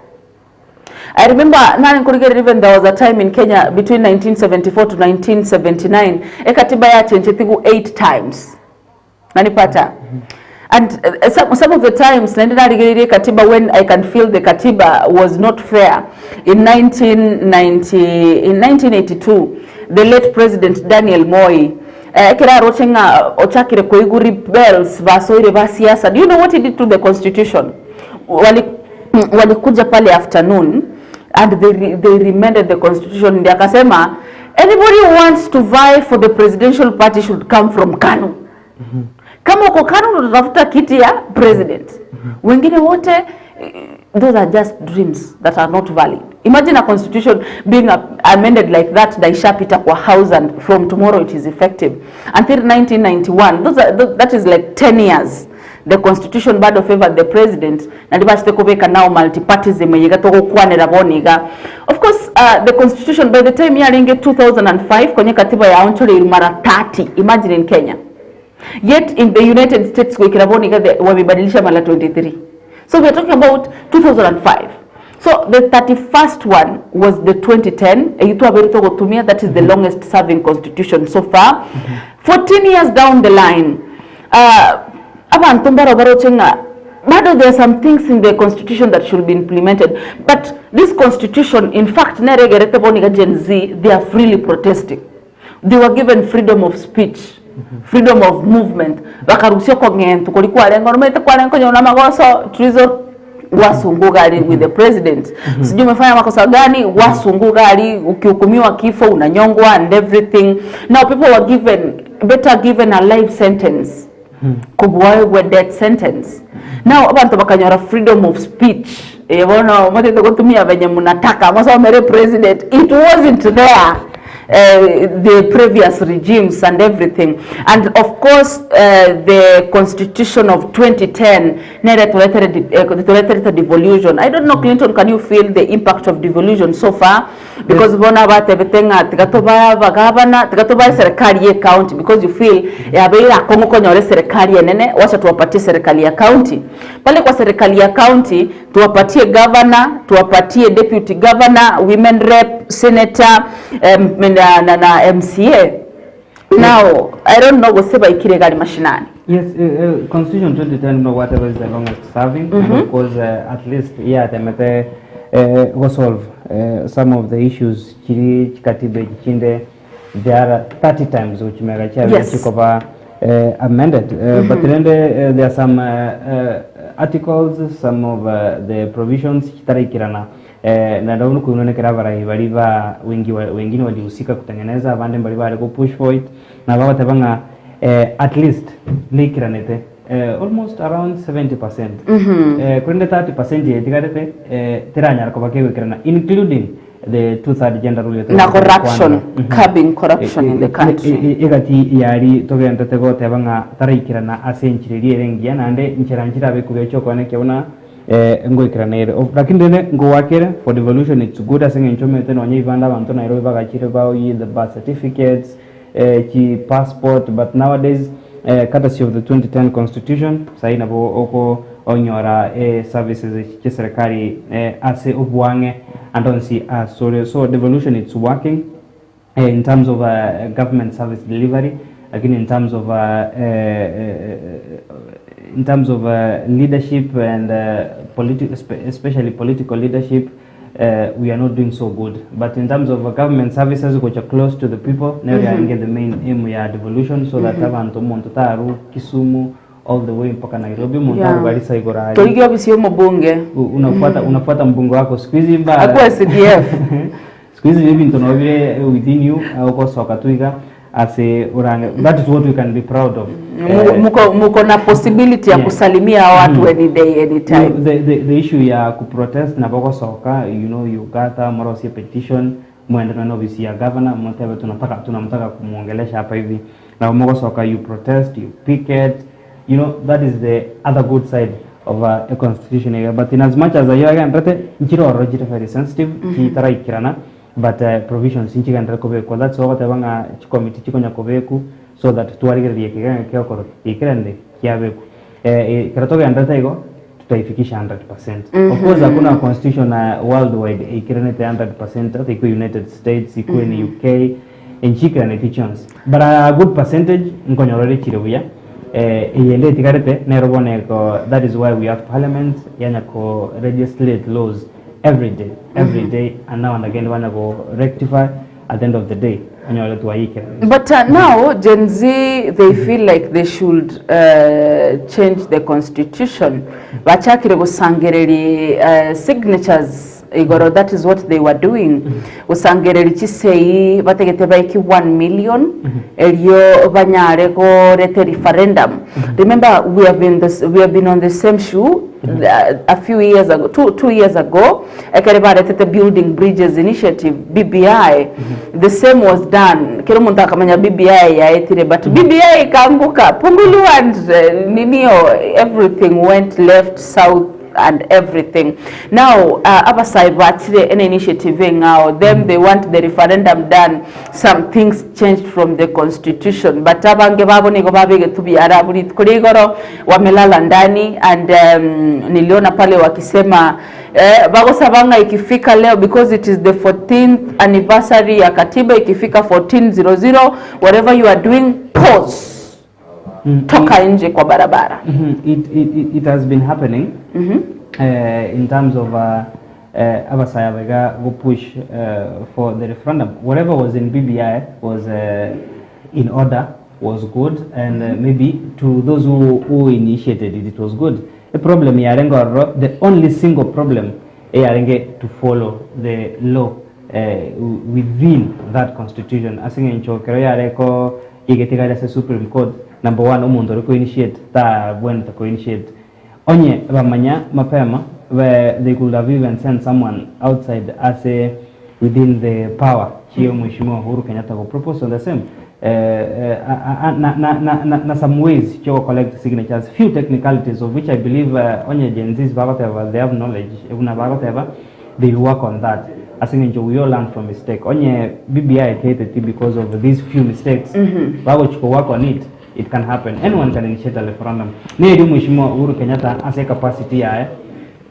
S1: I remember nani nkurigere even there was a time in Kenya between 1974 to 1979 ekatiba yachenchetigu 8 times nanipata and uh, some, some of the times naende narigereire katiba when I can feel the katiba was not fair in 1990 in 1982 the late president Daniel Moi eh, ekero aroche ng'a ochakire koigwa rebels basoire ba siasa do you know what he did to the constitution wali walikuja pale afternoon and they, re, they remended the constitution ndio akasema anybody who wants to vie for the presidential party should come from KANU kama uko KANU ndo utatafuta kiti ya president wengine wote eh, those are just dreams that are not valid imagine a constitution being amended like that na ishapita kwa house and from tomorrow it is effective until 1991 those are, that is like 10 years the constitution bado favored the president na ndibachite kubeka now multipartism yiga togokwanera boniga of course uh, the constitution by the time yaringe 2005 kwenye katiba ya onchore mara 30 imagine in Kenya yet in the United States gwikira boniga wamebadilisha mara 23 so we are talking about 2005 so the 31st one was the 2010 eyitwa berito gutumia that is the longest serving constitution so far 14 years down the line uh, abantu mbaro baroche ng'a bado there are some things in the constitution that should be implemented but this constitution in fact neregerete boniga Gen Z they are freely protesting they were given freedom of speech freedom of movement bakarusia kong'entu kori kwarenga oromete kwarenga konyora magoso treason wasunguka ali with the president sijui umefanya makosa gani wasunguka ali ukihukumiwa kifo unanyongwa and everything now people were given better given a life sentence kubwaegwe death sentence now abantu bakanyora freedom of speech eh, bono motete gutumia venye mnataka masomere president it wasn't there uh, the previous regimes and everything and of course uh, the constitution of 2010 nere tuletere devolution i don't know Clinton can you feel the impact of devolution so far because bona batebete ng'a tiga tobaya bagabana tiga tobaya serikali ye county because you feel yabeire akong'u konyora serikali enene wacha tuwapatie serikali ya county pale kwa serikali ya county tuwapatie governor tuwapatie deputy governor women rep senator um, na, na, na MCA now i don't know gose baikire gari mashinani
S2: Yes, uh, Constitution 2010, no, whatever is the longest serving, and of course, uh, at least, yeah, temete uh, go solve uh, some of the issues chiri chikatiba chinde there are 30 times which mega cha
S1: Yes.
S2: chikoba uh, amended, uh, but then uh, there are some uh, uh, articles, some of uh, the provisions chitaraikirana eh, na ndaunu kuinonekera barahi bari ba wengi wa, wengine walihusika kutengeneza abande bari bari go push for it na babatebanga eh, at least neikiranete eh, almost around 70% mm -hmm. eh, kurinde 30% yetigarete eh, tiranyara kuba kegwikirana including the two third gender rule
S1: na corruption curbing corruption in the country
S2: igati yari togendete goteba ng'a taraikirana ase enchera ere engiya naende nchera nchirabe kubecha okwane kiabuna eh, ngoikirana ere Of- lakini rende ngowakere for devolution it's good ase eng'encho omanyete nonya ibanda abanto Nairobi bagachire baoyi the birth certificates eh, chi passport but nowadays eh, courtesy of the 2010 constitution sahi nabo oko onyora eh, services chia serikali eh, ase obwang'e and onsi asore so devolution it's working eh, in terms of uh, government service delivery lakini in terms of uh, uh, in terms of uh, leadership and uh, politi especially political leadership uh, we are not doing so good but in terms of uh, government services which are close to the people mm -hmm. the main aim ya devolution so that abantu omonto taru Kisumu all the way mpaka Nairobi omonto
S1: Yeah.
S2: aru Garissa igoro aria.
S1: Toige ofisi y'omobunge
S2: unafuata unafuata mbunge wako siku hizi mba
S1: Akuwa CDF.
S2: siku hizi hivi ntono vile within you au kosoka tuiga ase orange that is what we can be proud of.
S1: Muko, muko na possibility ya kusalimia watu any day anytime.
S2: No, the issue ya kuprotest nabo gosoka you know you gather morosie petition mwende na ofisi ya governor motebe tunataka tunamtaka kumuongelesha hapa hivi na mogosoka you protest you picket you know that is the other good side of a constitution area but in as much as ayo agendrete nchiroro chire very sensitive chitaraikirana but provisions nchigendere kobekwa that's why ogoteba ng'a chikomiti chikonya kobeku so that twarigereria ekegenge kiokoro gikerende kiabeku eh, eh, kero togendrete igo tutaifikisha 100%. Of course hakuna constitution worldwide ikiranete 100% hata ikuwe United States ikuwe ni UK enchikiraneti chionsi but a good percentage nkonyorore chire buya eh, eyende etigarete nero bono eko that is why we have parliament yanya ko legislate laws every day every day and now and again banya ko rectify at the end of the day onyore twaikeranirie.
S1: But now Gen Z they feel like they should change the constitution. Bachakire gosangereri signatures igoro that is what they were doing. Gosangereri chisei bategete baiki 1 million erio banyare gorete referendum. Remember we have been this, we have been on the same shoe a few years ago, 2 years ago, ekere baretete Building Bridges Initiative, BBI. The same was done. Kila muntu akamanya BBI yaetire, but BBI ikaanguka. Pungulu and ninio, everything went left, south, and everything. Now, abasayi batire an initiative ngao. Them, they want the referendum done. Some things changed from the constitution. But abange babo nigo babege tubiara buri kuri igoro wamelala ndani and niliona pale wakisema eh, bagosabanga ikifika leo because it is the 14th anniversary ya katiba ikifika 1400 whatever you are doing pause toka nje kwa barabara.
S2: It has been happening in terms of abasaya baiga go push for the referendum. Whatever was in BBI was in order, was good, and maybe to those who initiated it, it was good. The problem yarenge ororo, the only single problem yarenge to follow the law within that constitution. Asing'encho kero yareko igetigare ase Supreme Court, number one omonto ori ko-initiate ta bwenete ko-initiate onye bamanya mapema where they could have even sent someone outside as a within the power hiyo mheshimiwa Uhuru Kenyatta go propose on the same na some ways cho collect signatures few technicalities of which I believe onye Gen Zs bagoteba they have knowledge ebuna bagoteba they will work on that asing'encho we all learn from mistake onye BBI hated because of these few mistakes bagochiko work on it it can happen anyone can initiate a referendum neri mheshimiwa Uhuru Kenyatta ase capacity yaye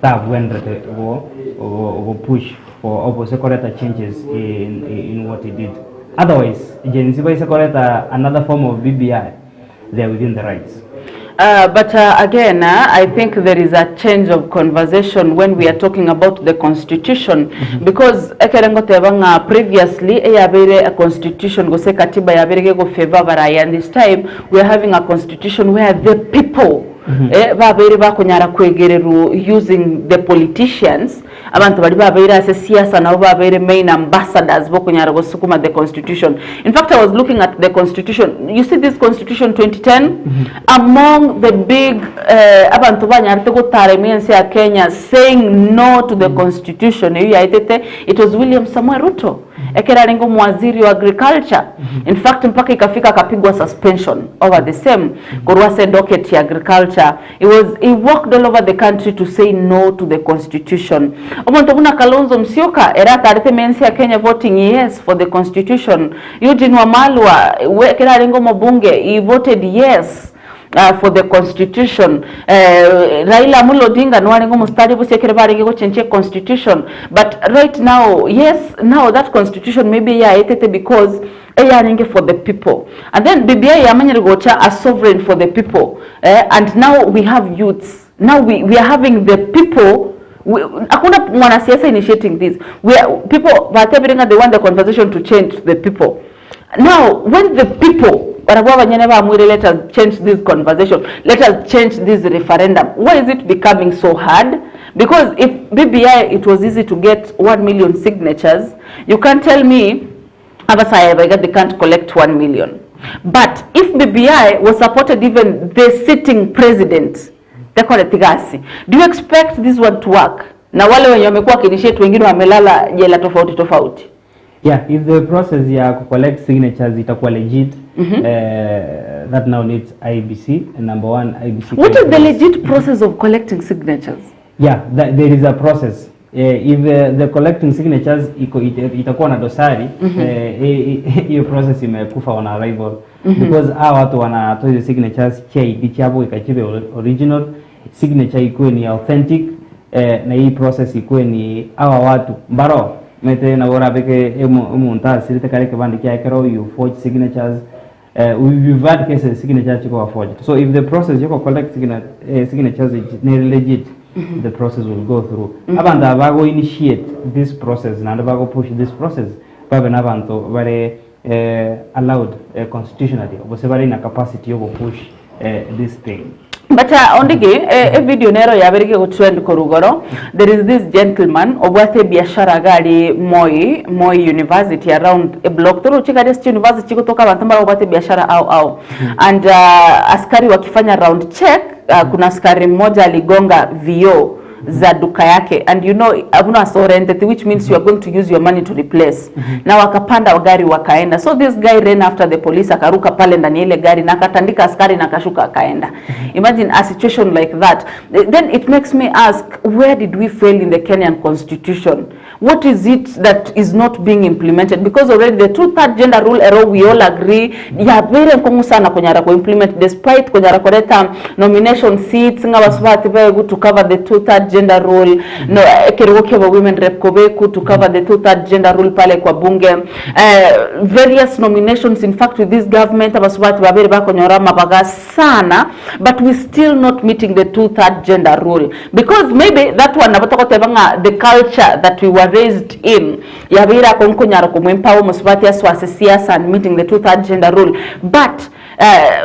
S2: tabwendrete go go go push for opposite koreta changes in what he did otherwise Gen Z baise koreta another form of BBI they are within the rights.
S1: But again, I think there is a change of conversation when we are talking about the constitution because ekerengo tebanga previously eyabere a constitution gose katiba yabere go favor baraya and this time we are having a constitution where the people eh, babere bakonyara kwegereru using the politicians abantu bari babeire ase siasa nabo babeire main ambassadors bokonyara gosukuma the constitution. In fact, I was looking at the constitution. You see this constitution 2010, among the big abantu banyarete gotara emiensi ya Kenya saying no to the constitution eyo yaetete, it was William Samuel Ruto ekera arengo mwaziri wa agriculture. In fact, mpaka ikafika akapigwa suspension over the same korwase docket ya agriculture. He walked all over the country to say no to the constitution. Omonto buna Kalonzo Musyoka era atarete mensi ya Kenya voting yes for the constitution. Eugene Wamalwa we ekera arengo mobunge, he voted yes for the constitution. Raila Amolo Odinga nwarengo mustari busiekere barenge gochenchia constitution. But right now, yes, now that constitution maybe yaetete because eyarenge for the people and then BBI yamanyire gocha a sovereign for the people and now we have youths. Now we are having the people. Hakuna mwanasiasa initiating this. We are people batebirenga they want the conversation to change to the people. Now when the people barabwa banyene bamwire, "Let us change this conversation, let us change this referendum," why is it becoming so hard? Because if BBI, it was easy to get 1 million signatures, you can't tell me. Abasae aba iga they can't collect 1 million but if BBI was supported even the sitting president tekoreti gasi do you expect this one to work na wale wenye wamekuwa wakiinitiate wengine wamelala jela tofauti tofauti.
S2: Yeah, if the process ya kucollect signatures itakuwa legit eh, that now needs IEBC number one IEBC
S1: What is the legit process of collecting signatures?
S2: Yeah, there is a process. Eh, if the collecting signatures iko itakuwa na dosari eh, hiyo process imekufa on arrival because hawa watu wanatoa hizo signatures chi ID chabo ikachibe original signature ikuwe ni authentic eh, na hii process ikuwe ni hawa watu mbaro mete na bora beke omuntu asirite kare kibandi kiakero you forge signatures we've had cases signature chiko forged so if the process yoko collect signatures is legit the process will go through abantu abago initiate this process nandi bago push this process babe n'abantu bare allowed constitutionally obose bare na capacity yogo push this thing
S1: But Ondigi, e video nero yaberige gutrend korugoro. There is this gentleman obwate biashara gari Moi University around a block. Toro chika this university kutoka abantu mbara obwate biashara au au. And askari wakifanya round check, kuna askari mmoja aligonga vioo za duka yake and you know abuna so rented which means you are going to use your money to replace na wakapanda gari wakaenda so this guy ran after the police akaruka pale ndani ya ile gari na akatandika askari na akashuka akaenda imagine a situation like that then it makes me ask where did we fail in the Kenyan constitution what is it that is not being implemented because already the two-third gender rule error we all agree yabere nkongu sana konyara ko implement despite konyara koreta nomination seats nga basubati begu to cover the two-third gender rule no ekerugo kya women rep kobeku to cover the two-third gender rule pale kwa bunge various nominations in fact with this government abasubati babere bakonyora mabaga sana but we still not meeting the two-third gender rule because maybe that one nabatokotebanga the culture that we were raised in yabira konkonyara kumwempower musubati aswase siasa and meeting the two-third gender rule but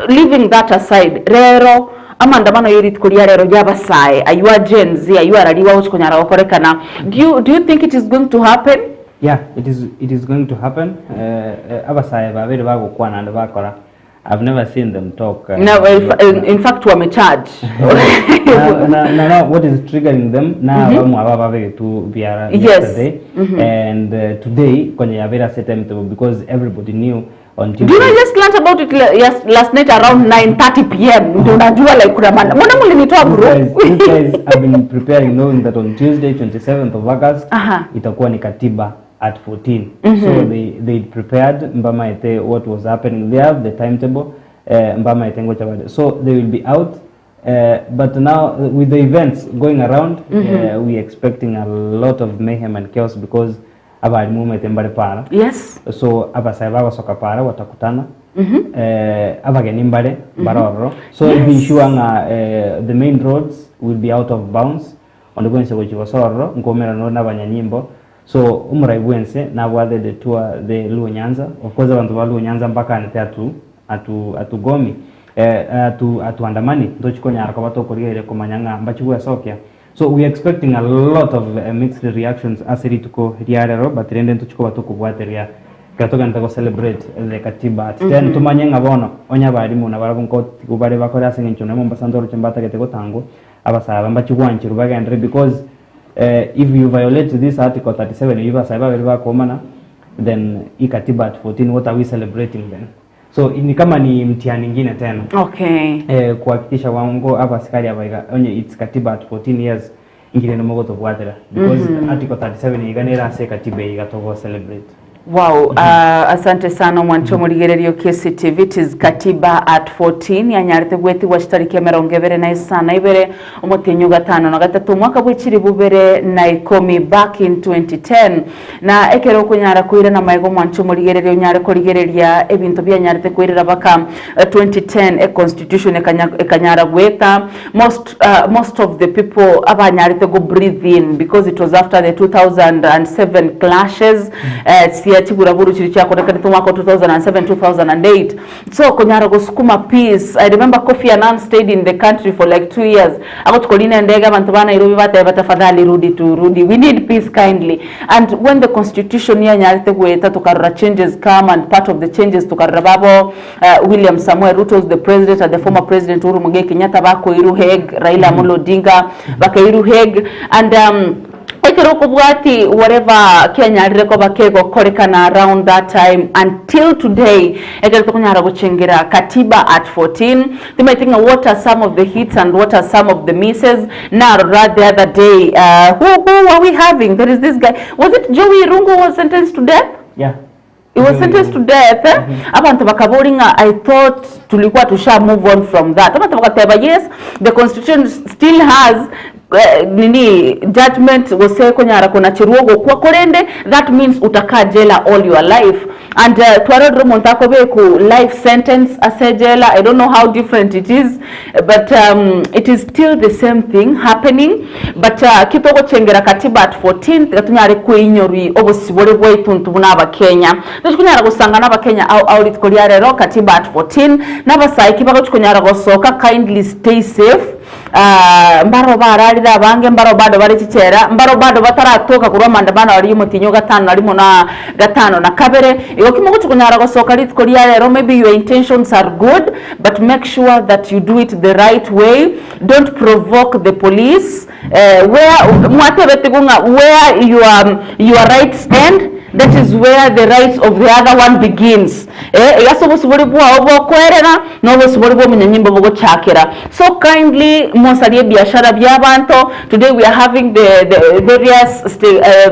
S1: leaving that aside rero amandamano yerit kuria rero yabasae ayua Gen Z ayua rariwa uchikonyara gokorekana do you think it is going to happen
S2: yeah it is going to happen abasae babere bagokwana and bakora I've never seen them talk.
S1: No, in fact wamecharge.
S2: Now, what is triggering them? Now, mm to biara yesterday, and today kwenye yabera set timetable because everybody knew on Tuesday.
S1: Do you know I just learned about it yes, last night around 9:30 p.m. Ndio unajua like kuna maana. Mbona mlinitoa group?
S2: These guys have been preparing knowing that on Tuesday 27th of August itakuwa ni katiba at 14. So they prepared mbama ete what was happening. They have the timetable mbama ete ngocha bade. So they will be out but now with the events going around we expecting a lot of mayhem and chaos because abalimu mete mbare para.
S1: Yes.
S2: So abasae bagosoka para watakutana. Abageni mbare baroro. So yes. Be sure nga the main roads will be out of bounds. Ondogo gochibosororo nkomera no nabanyanyimbo. So umurai bwense nabwathe the tour the Luo Nyanza of course abantu ba Luo Nyanza mpaka anete atu atu atugomi atu atuandamani ndochikonyara kwa batokorire komanyanga mbachigwesokia so we are expecting a lot of mixed reactions asiri tuko riarero but rende ntuchiko batukubwateria katoka ntako celebrate the katiba at 10 tumanye ngabono onya barimu na barabunko kubare bakora asengencho na Mombasa ndoro chembata ketego tango abasaba mbachigwanchiru bagendere because if you violate this article 37 you bakomana then ikatiba at 14 what are we celebrating then so ni kama ni mtihani nyingine tena
S1: okay
S2: kuhakikisha wango hapa askari abaiga onye it's katiba at 14 years ingine no mogoto bwatera because article 37 iganera se katiba igatogo celebrate.
S1: Wow, asante sana mwancho muligererio KCTV it is katiba at 14 yanyarite gweti washitariki emerongo ebere na isana ibere omotenyu gatano na gatatu mwaka bwechiri bubere na ikomi back in 2010 na ekero kunyara kuira na maigo mwancho muligererio nyare kurigereria ebinto byanyarite kuirira baka 2010 e constitution ekanyara gweta most of the people abanyarite go breathe in because it was after the 2007 clashes. ya chiburaburu chiria chiakorekanete omwaka o 2007, 2008. So konyara gosukuma peace, I remember Kofi Annan stayed in the country for like 2 years, agotukorina endege abanto ba Nairobi bateba tafadhali rudi tu rudi, we need peace kindly. And when the constitution yanyarete goeta tokarora changes come and part of the changes tokarora babo William Samoei Ruto is the president and the former president Uhuru Muigai Kenyatta bakoirwa Hague, Raila Amolo Odinga bakairwa Hague and ekero okobwati whatever kianyarire koba kegokorekana around that time until today ekero tokonyara gochengera katiba at 14 timaete ng'a what are some of the hits and what are some of the misses. Narora the other day, who are we having? There is this guy, was it Joey Irungu who was sentenced to death?
S2: Yeah.
S1: He was sentenced to death, eh? Abantu bakabori ng'a I thought tulikuwa tusha move on from that. Abantu bakateba yes, the constitution still has nini judgment gose konyara kona chiruogo kwa korende that means utakaa jela all your life and twarorire omonto akobeku life sentence ase jela. I don't know how different it is, but it is still the same thing happening. But kitogochengera katiba at 14 gatunyare kweinyorwi obosibore bwaitu buna abakenya tuchikunyara gusanga n'abakenya au au rituko ria rero katiba at 14 n'abasaiki bagochikunyara gosoka. Kindly stay safe. Mbaro bararire abange mbaro bado bari chichera mbaro bado bataratoka kurwa maandamano ari omotinyo gatano na rimo na gatano na kabere igo kimo gochikunyara gosoka rituko ria rero. Maybe your intentions are good, but make sure that you do it the right way. Don't provoke the police. Where mwatebete ng'a where your rights end, that is where the rights of the other one begins. Igaso obosibori bwao bokwerera n'obosibori bwa omunyanyimbo bogochakera. So kindly mosarie biashara bya banto. Today we are having the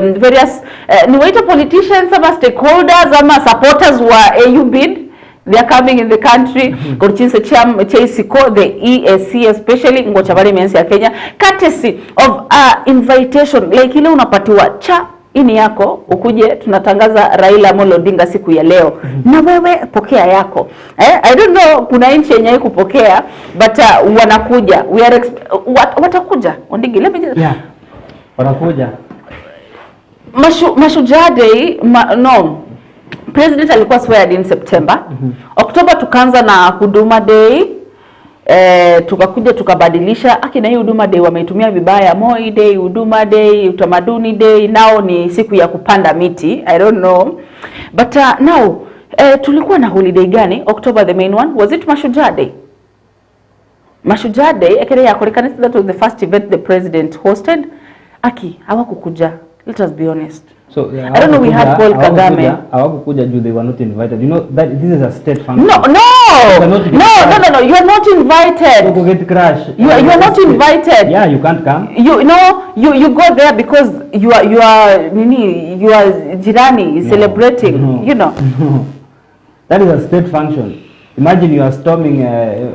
S1: various niwaita politicians ama stakeholders ama supporters wa AU bid. They are coming in the country koruchinse chaisiko the EAC especially ngocha bari mensi ya Kenya courtesy of invitation like ile unapatiwa cha ini yako ukuje tunatangaza Raila Amolo Odinga siku ya leo na wewe pokea yako. I don't know kuna nchi yenye kupokea, but wanakuja, we are watakuja Ondigi, let me just
S2: Yeah. Wanakuja.
S1: Mashujaa Day no, president alikuwa sweared in September. Oktoba tukaanza na Huduma Day. Tukakuja tukabadilisha akina hii Huduma Day wameitumia vibaya. Moi Day, Huduma Day, Utamaduni Day, nao ni siku ya kupanda miti. I don't know. But now tulikuwa na holiday gani? October, the main one, was it Mashujaa Day? Mashujaa Day ekere yakorekana, that was the first event the president hosted. Aki hawakukuja. Let us be honest.
S2: So
S1: I don't know, we had Paul Kagame.
S2: Hawakukuja juu they were not invited. You know that this is a state function.
S1: No,
S2: cannot be
S1: no. You are not invited.
S2: Go get crash.
S1: You are not invited.
S2: Yeah, you can't come.
S1: You go there because you are nini, you are jirani
S2: No.
S1: celebrating.
S2: No. That is a state function. Imagine you are storming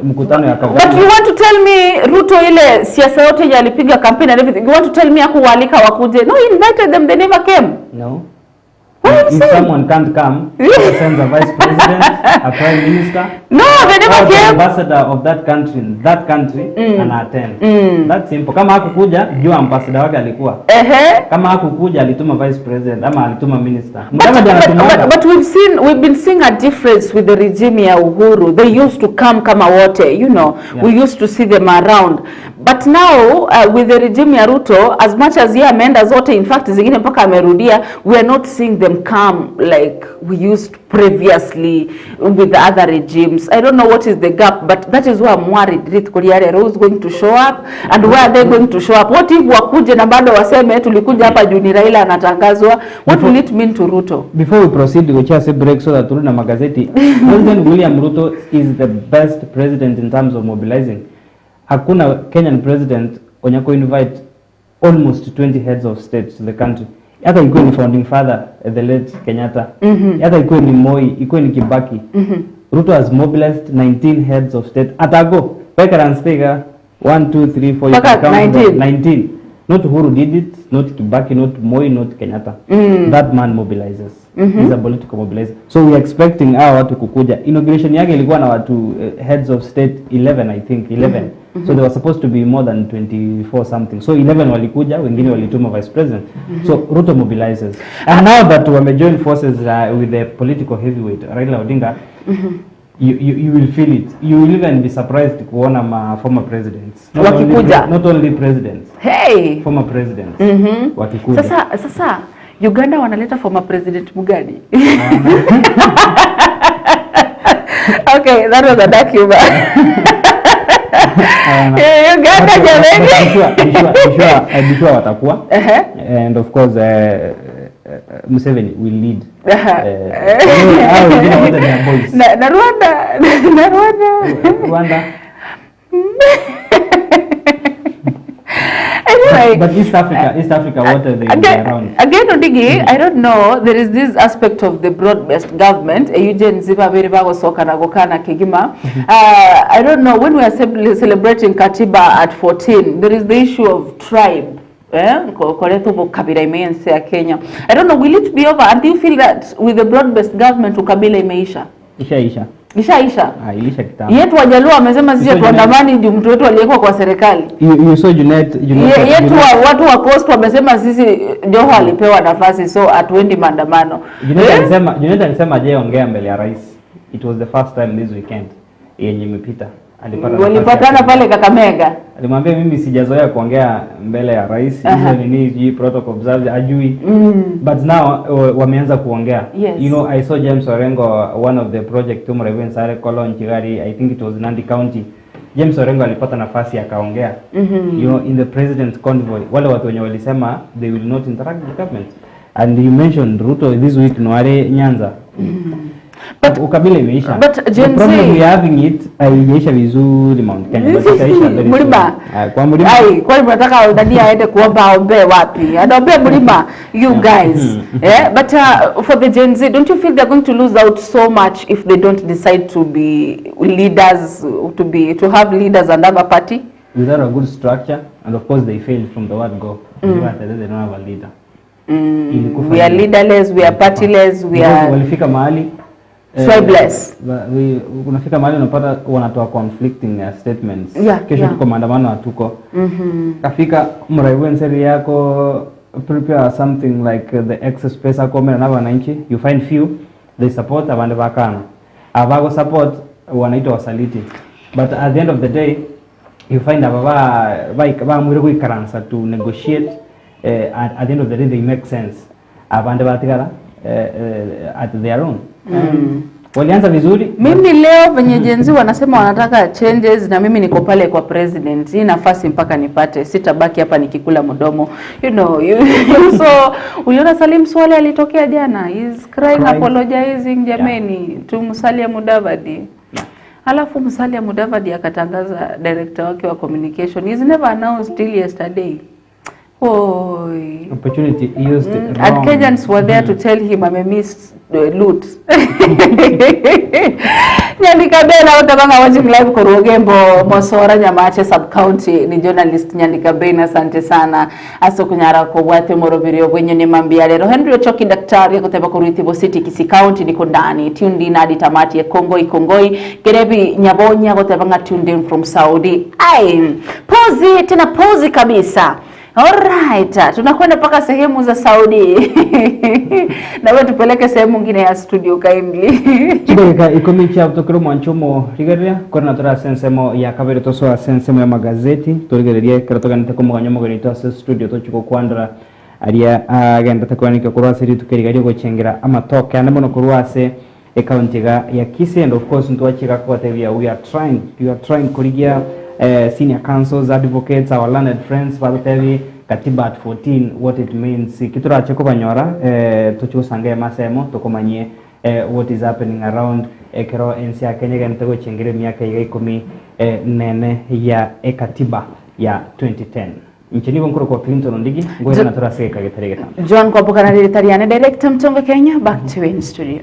S2: mkutano ya Kagame.
S1: But you want to tell me Ruto ile siasa yote yenye alipiga campaign and everything, you want to tell me hakuwaalika wakuje? No, he invited them, they never came.
S2: No.
S1: What are you
S2: If
S1: saying?
S2: someone can't come, he sends a vice president, a prime minister,
S1: No, they never
S2: or the
S1: came.
S2: ambassador of that country in that country and attend. That's simple. Kama hakukuja, jua ambassador wake alikuwa. Kama hakukuja, alituma vice president ama alituma minister. Mudavadi anatumanga.
S1: But we've been seeing a difference with the regime ya Uhuru. They used to come kama wote. We used to see them around. But now with the regime ya Ruto, as much as yeye ameenda zote, in fact zingine mpaka amerudia, we are not seeing them come like we used previously with the other regimes. I don't know what is the gap, but that is why I'm worried. Ruth Koriare, who is going to show up and where are they going to show up? What if wakuje na bado waseme tulikuja hapa juu ni Raila anatangazwa? What will it mean to Ruto?
S2: Before we proceed, we just a break so that turudi na magazeti. President William Ruto is the best president in terms of mobilizing. Hakuna Kenyan president onyako invite almost 20 heads of state to the country. Hata ikuwe ni founding father the late Kenyatta. Hata ikuwe ni Moi, ikuwe ni Kibaki. Ruto has mobilized 19 heads of state. Atago, Pekaran 1, 2, 3 4, you
S1: Mpaka
S2: can count them.
S1: 19.
S2: 19. Not Uhuru did it, not Kibaki, not Moi, not Kenyatta. That man mobilizes. He's a political mobilizer. So we are expecting hawa watu kukuja. Inauguration yake ilikuwa na watu heads of state 11 I think 11. So there were supposed to be more than 24 something. So 11 walikuja, wengine walituma vice president. So Ruto mobilizes. And now that wamejoin forces with the political heavyweight Raila Odinga, you will feel it. You will even be surprised kuona ma former presidents. Not only
S1: Wakikuja.
S2: not only presidents,
S1: Hey.
S2: former presidents wakikuja.
S1: Sasa Uganda wanaleta former president Mugani. Okay, that was a dark humor. Uganda jamani.
S2: I'm sure watakuwa.
S1: Ehe.
S2: And of course Museveni will lead.
S1: Aha.
S2: Hao wengine wote ni boys.
S1: Na Rwanda, na Rwanda.
S2: Rwanda.
S1: Anyway.
S2: But East Africa wote they will be
S1: Again,
S2: around.
S1: again Odigi, I don't know, there is this aspect of the broad-based government, Eugene Ziba beri bagosoka na gokana kigima. I don't know, when we are celebrating Katiba at 14, there is the issue of tribe. Koretho kabila imeanza ya Kenya. I don't know, will it be over? And do you feel that with the broad-based government ukabila imeisha?
S2: Ishaisha.
S1: Ishaisha.
S2: Ah, ilisha kitambo.
S1: Yetu Wajaluo wamesema sisi
S2: Isha
S1: tuandamani juu mtu wetu aliyekuwa kwa serikali.
S2: You saw Junet, Junet,
S1: Yetu watu wa Coast wamesema sisi Joho alipewa nafasi so hatuendi maandamano.
S2: Junet alisema, Junet alisema hajaongea mbele ya rais. It was the first time this weekend yenye imepita. Alipata nafasi
S1: Walipatana
S2: ya
S1: pale Kakamega.
S2: Alimwambia mimi sijazoea kuongea mbele ya rais, hizo nini sijui protocol observed ajui. But now wameanza kuongea.
S1: Yes.
S2: You know, I saw James Orengo, one of the project Tumreven Sare Kolon Chigari, I think it was Nandi County. James Orengo alipata nafasi akaongea. You know, in the president's convoy, wale watu wenye walisema they will not interact with the government. And you mentioned Ruto this week Nware Nyanza.
S1: But-
S2: ukabila imeisha.
S1: but
S2: The
S1: Gen Z-
S2: problem we are having it haijaisha vizuri Mount Kenya, but itaisha very soon.
S1: Mlima.
S2: Kwa mlima.
S1: Ai, kwani mnataka nani aende kuomba aombee wapi? Anaombea mlima you guys. But for the Gen Z, don't you feel they're going to lose out so much if they don't decide to be leaders, to have leaders and have a party?
S2: Without a good structure, and of course they failed from the word go. They don't have a leader. Ilikufa
S1: We are
S2: nini?
S1: leaderless, we are partyless, we
S2: Because
S1: are
S2: walifika mahali
S1: Tribeless.
S2: Unafika mahali unapata wanatoa conflicting statements. Kesho tuko maandamano hatuko. Kafika mraiwe nseri yako prepare something like the excess pesa komera na wananchi, you find few they support abande bakana. Abago support wanaitwa wasaliti. But at the end of the day you find ababa ba mwire kuikaransa to negotiate at the end of the day they make sense. Abande batigara at their own. Walianza vizuri.
S1: Mimi leo venye Gen Z wanasema wanataka changes na mimi niko pale kwa president. Hii nafasi mpaka nipate, sitabaki hapa nikikula mdomo. You know, so uliona Salim Swale alitokea jana. He's crying, apologizing jameni to Musalia Mudavadi. Alafu Musalia Mudavadi akatangaza director wake wa communication. He's never announced till yesterday. Oi.
S2: Opportunity used wrong.
S1: And Kenyans were there to tell him I'm a miss loot. Nyandika Bena utabanga watching live Koruogembo Mosora Nyamache sub county ni journalist Nyandika Bena, asante sana aso kunyara ko wate morobirio bwenye ni mambia lero Henry Ochoki daktari akuteba kuruitibo city Kisii County niko ndani tuned in hadi tamati ya Kongoi Kongoi Gerebi Nyabonya gutebanga tuned in from Saudi. Ai pozi tena pozi kabisa. Alright, tunakwenda mpaka sehemu za Saudi. Na wewe tupeleke sehemu nyingine ya studio kindly.
S2: Chideka ikumi cha tokero mwanchomo rigereria korona tora sensemo ya kabere tosoa sensemo ya magazeti torigereria kero toganete komuganya omogeni twase studio tochiko kwandra aria agendete kwanike korwa ase rituko rigaria gochengera amatoke ande mono korwa ase ekaunti ga ya Kisii. And of course ntwachika kotebia we are trying kurigia senior councils, advocates, our learned friends bagotebi katiba at 14 what it means kiturache kobanyora tochigosanga masemo tokomanyie what is happening around ekero ensi ya Kenya gente gochengere miaka iga ikumi nene ya ekatiba ya 2010 nche nigo nkoro kwa Clinton Ondigi ngoja na turaseka geteregeta
S1: John Kwamboka na director Mtongo Kenya, back to you in studio.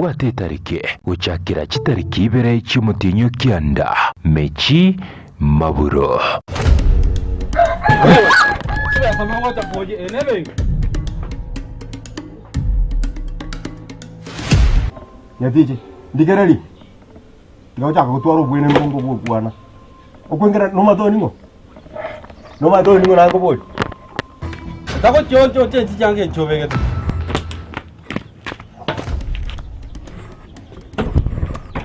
S8: Tobwate etariki gochakera chitariki ibere chi'omotienyi o kianda, Mechi Maburo.
S9: Nyatichi, ndigererie, tiga gochaka gotwara obwenenu bonge bw'okwana. Okwengera nomato ning'o? Nomato ning'o nakoboria?
S10: Tagochionchocha enchicha enche obegete.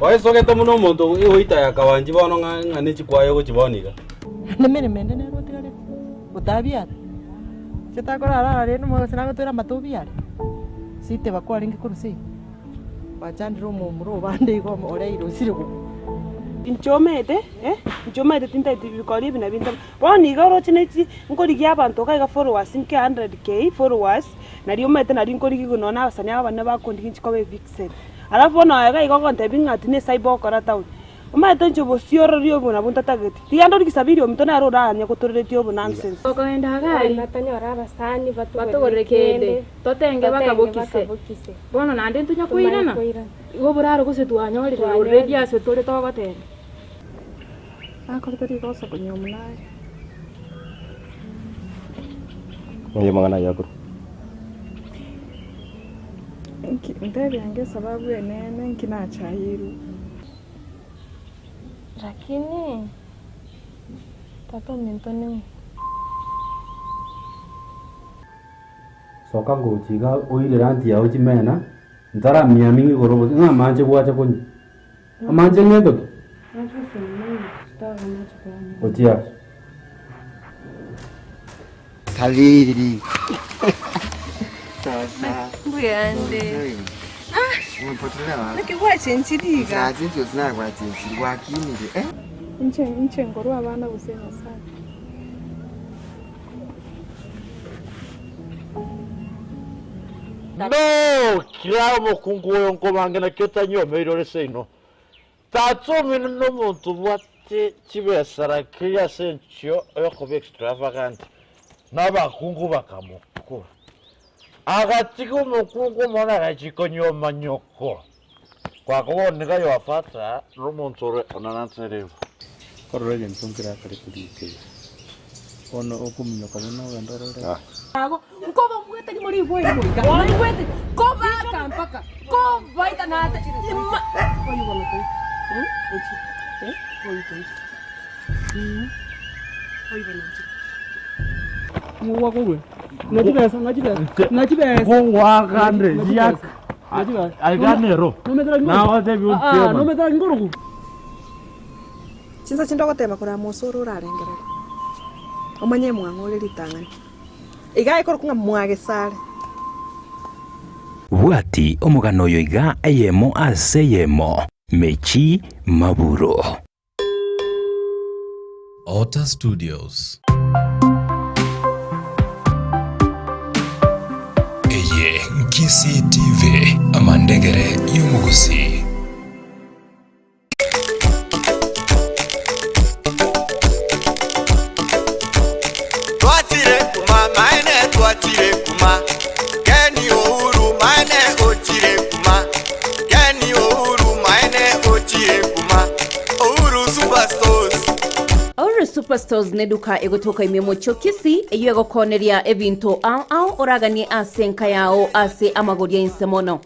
S10: Oesogete buna omonto ogoita ya kawanchi bono ng'a ng'a ne chikwaya ogochibona iga.
S11: Nemeremo ende nere otigarete, otabiara, inche takorara ara rende omogasi nagotwera amato obiare, siteba kwarenge korwa seino, gwachandire omomura obande igo oreire osire gokwa.
S12: Inche omanyete, eh, inche omanyete tintageti bikori ebi nabi ntabe. Bono iga oroche ne chi nkorigia abanto iga iga followers nke 100K followers, nario omanyete nari nkorigigwa nonye na abasani aba abanene bakondigia inche koba evixen. Alafu bono aye iga iga ogontebia ng'a ati ne cyber ogokora town, omanyete inche obosiorori obo nabwo ntatageti. Tiga ndori gisabiri ominto nere oranye gotoreretie obo nonsense.
S13: Tokogenda gari
S14: Tonyore abasani
S13: batogorere kende, totenge bakabokise. Bono naende ntonya koirana, igo oboraro gose twanyorire already ase tore togoteba.
S14: Akorete rigoso konywa omonare.
S9: Ng'ai amang'ana aya akorwa?
S14: Nki ntebi ange esababu enene nki nachairwe. Lakini tata ominto ning'o?
S10: Soka ngochia iga oirere aunty yao chimena, ntaramiaming'a igoro gose ng'a amache gwacha konywa. Amache ng'ento ki? Gochia ase.
S15: Sabiri.
S14: Mbuyande. Naki gwachenchirie iga?
S15: Nachenchire gose nagwachenchirie gwakinire eh?
S14: Inche inche nkorwa abana gose Nyasae.
S16: Nokira omokungu oyo nkobange naki otanyiomeire ore seino. Tata omino nomonto obwate chibesa rakiri ase enchio yokoba extravagant, na abakungu bakamokora. Agatiga omokungu omonene agachia konyioma nyoko. Kwakobona niga Yoafata nomonto ore onananterebu.
S17: Korora egento nkerakare korikeiga. Bono okominyoka buna ogende orore.
S13: Ago nkobabuete nimore igwere moika naigwete kobaaka mpaka kobaita nate ima
S14: Chinsa chinde ogoteba korwa mosoro orarengereria, omanye mwang'o ore ritang'ani. Iga ekorokwa ng'a mwagesare.
S8: Bwati omogano oyo iga eyemo ase eyemo, Mechi Maburo.
S18: Otter Studios. Eye Nkisii TV, amandegere y'omogusii.
S19: Twachire kuma maene twachire kuma Keni Uhuru maene ochire kuma Keni Uhuru maene ochire kuma Uhuru Superstores.
S20: Aurora Superstores neduka egotoka ime mochie o Kisii eyio egokooneria ebinto ao ao oraganie ase enka yao ase amagori ainse mono.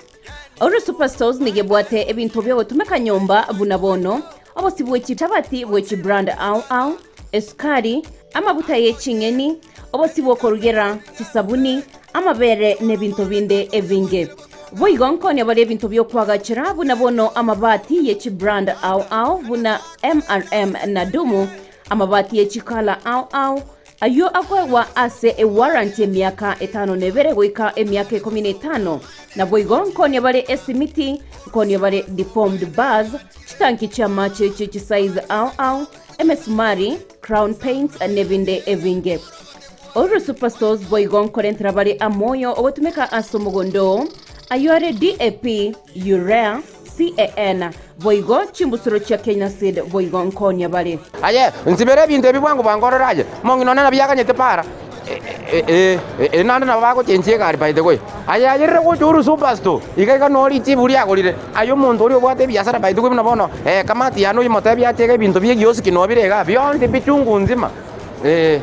S20: Aurora Superstores nigo ebwate ebinto biogotumeka nyomba buna bono, obosi bwe chichabati bwe chibrand ao ao, esukari, amabuta ye ching'eni, obosi bw'okorugera, chisabuni, amabere na ebinto binde ebinge. Boigo nkonya bare ebinto bi'okoagachera buna bono amabati ye chibrand ao ao buna MRM na Dumu, amabati ye chikala ao ao, ayio akoegwa ase ewarranty emiaka etano na ebere goika emiaka ikomi na etano. Naboigo nkonya bare esimiti, nkonya bare deformed bars, chitanki chi'amache chie chisize ao ao, emesumari, Crown Paints nebinde ebinge. Ororo Superstores boigo nkorentera bare amoyo ogotumeka ase omogondo oo, ayio are DAP, Urea, CAN, boigo chimbusuro chia Kenya Seed boigo nkoonia bare.
S21: Aye, nsibere ebinto ebi bwango bwango orore aye, omong'ina one nabiaganyete para. Eh, eh, naende nabo bagochenchia egari by the way. Aye ayerere gocha Uhuru Superstore, iga iga noo richibu riagorire. Aye omonto oria obwate ebiasara by the way buna bono, eh, kamati yane oyomotebie ache iga ebinto bia egioski noo bire igaa, bionsi pi chungu nzima. Eh,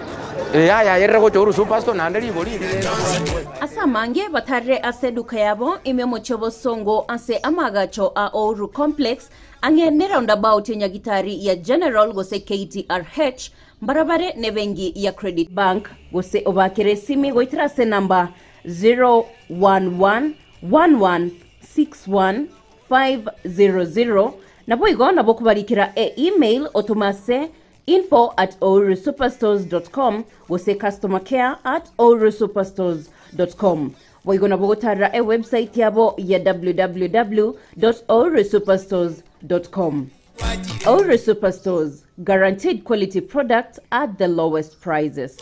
S21: eh, aye ayerere gocha Uhuru Superstore naende rigori rire iga by the way.
S20: Ase amange batarire ase eduka yabo ime omochie obosongo ase amaagacho a Ouru Complex ang'e ne roundabout ya Nyagitari ya General gose KTRH Mbarabare nebenki ya Credit Bank gose obaakere esimi goetera ase enamba 0111161500 naboigo nabo okobarikera e-email otome ase info at ourusuperstores dot com gose customercare at ourusuperstores dot com. Boigo nabo ogotarera ewebsite yabo ya www dot ourusuperstores dot com. Ouro Superstores, guaranteed quality products at the lowest prices.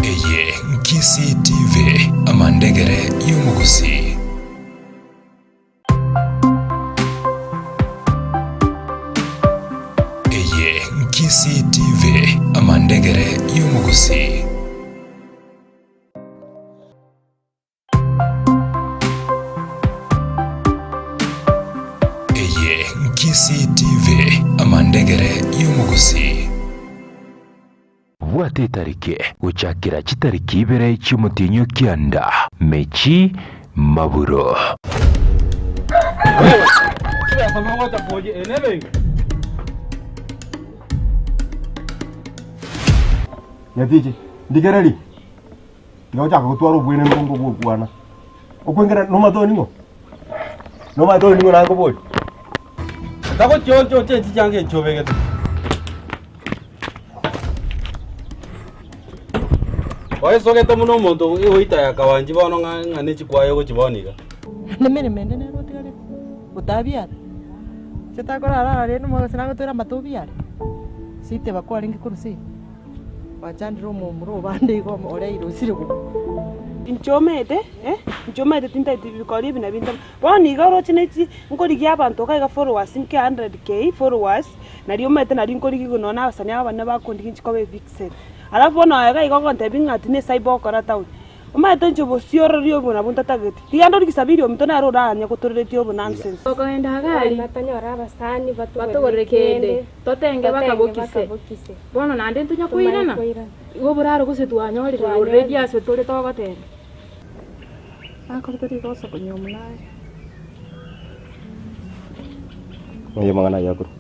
S18: Eye Nkisii TV, amandegere y'omogusii. Eye Nkisii TV, amandegere y'omogusii. Eye Nkisii TV, amandegere y'omogusii. Bwata etariki gochakera chitariki ibere chi'omotienyi o kianda, Mechi Maburo.
S9: Nyatichi, ndigererie. Tiga gochaka gotwara obwenenu bongo bw'okwana. Okwengera nomanyete oyo ning'o? Nomanyete oyo ning'o nakoboria?
S10: Tagochia oche chianga echi obegete. Oesogete buna omonto ogoita ya kawanchi bono ng'a ng'a ne chikwaya ogochibona iga.
S11: Nemeremo ende nere otigarete, otabiara, inche takorara ara rende omogasi nagotwera amato obiare, siteba kwarenge korwa seino. Gwachandire omomura obande igo oreire osire gokwa.
S12: Inche omanyete, eh, inche omanyete tintageti bikori ebi nabi nta bono iga oroche ne chi nkorigia abanto iga iga followers nke 100K followers, nario omanyete nari nkorigia nonye na abasani aba abanene bakondigia inche koba evixen. Alafu bono aye iga iga ogontebia ng'a ati ne cyber ogokora town, omanyete inche obosiorori obo nabwo ntatageti. Tiga ndore Kisabiri ominto nere oranye gotoreretie obo nonsense.
S13: Tokoenda gari batogorere kende totenge bakabokise bono naende ntonya koirana igo oboraro gose twanyorire already ase tore togoteba.
S14: Akorete rigoso konywa omonare.
S9: Ng'ai amang'ana aya akorwa?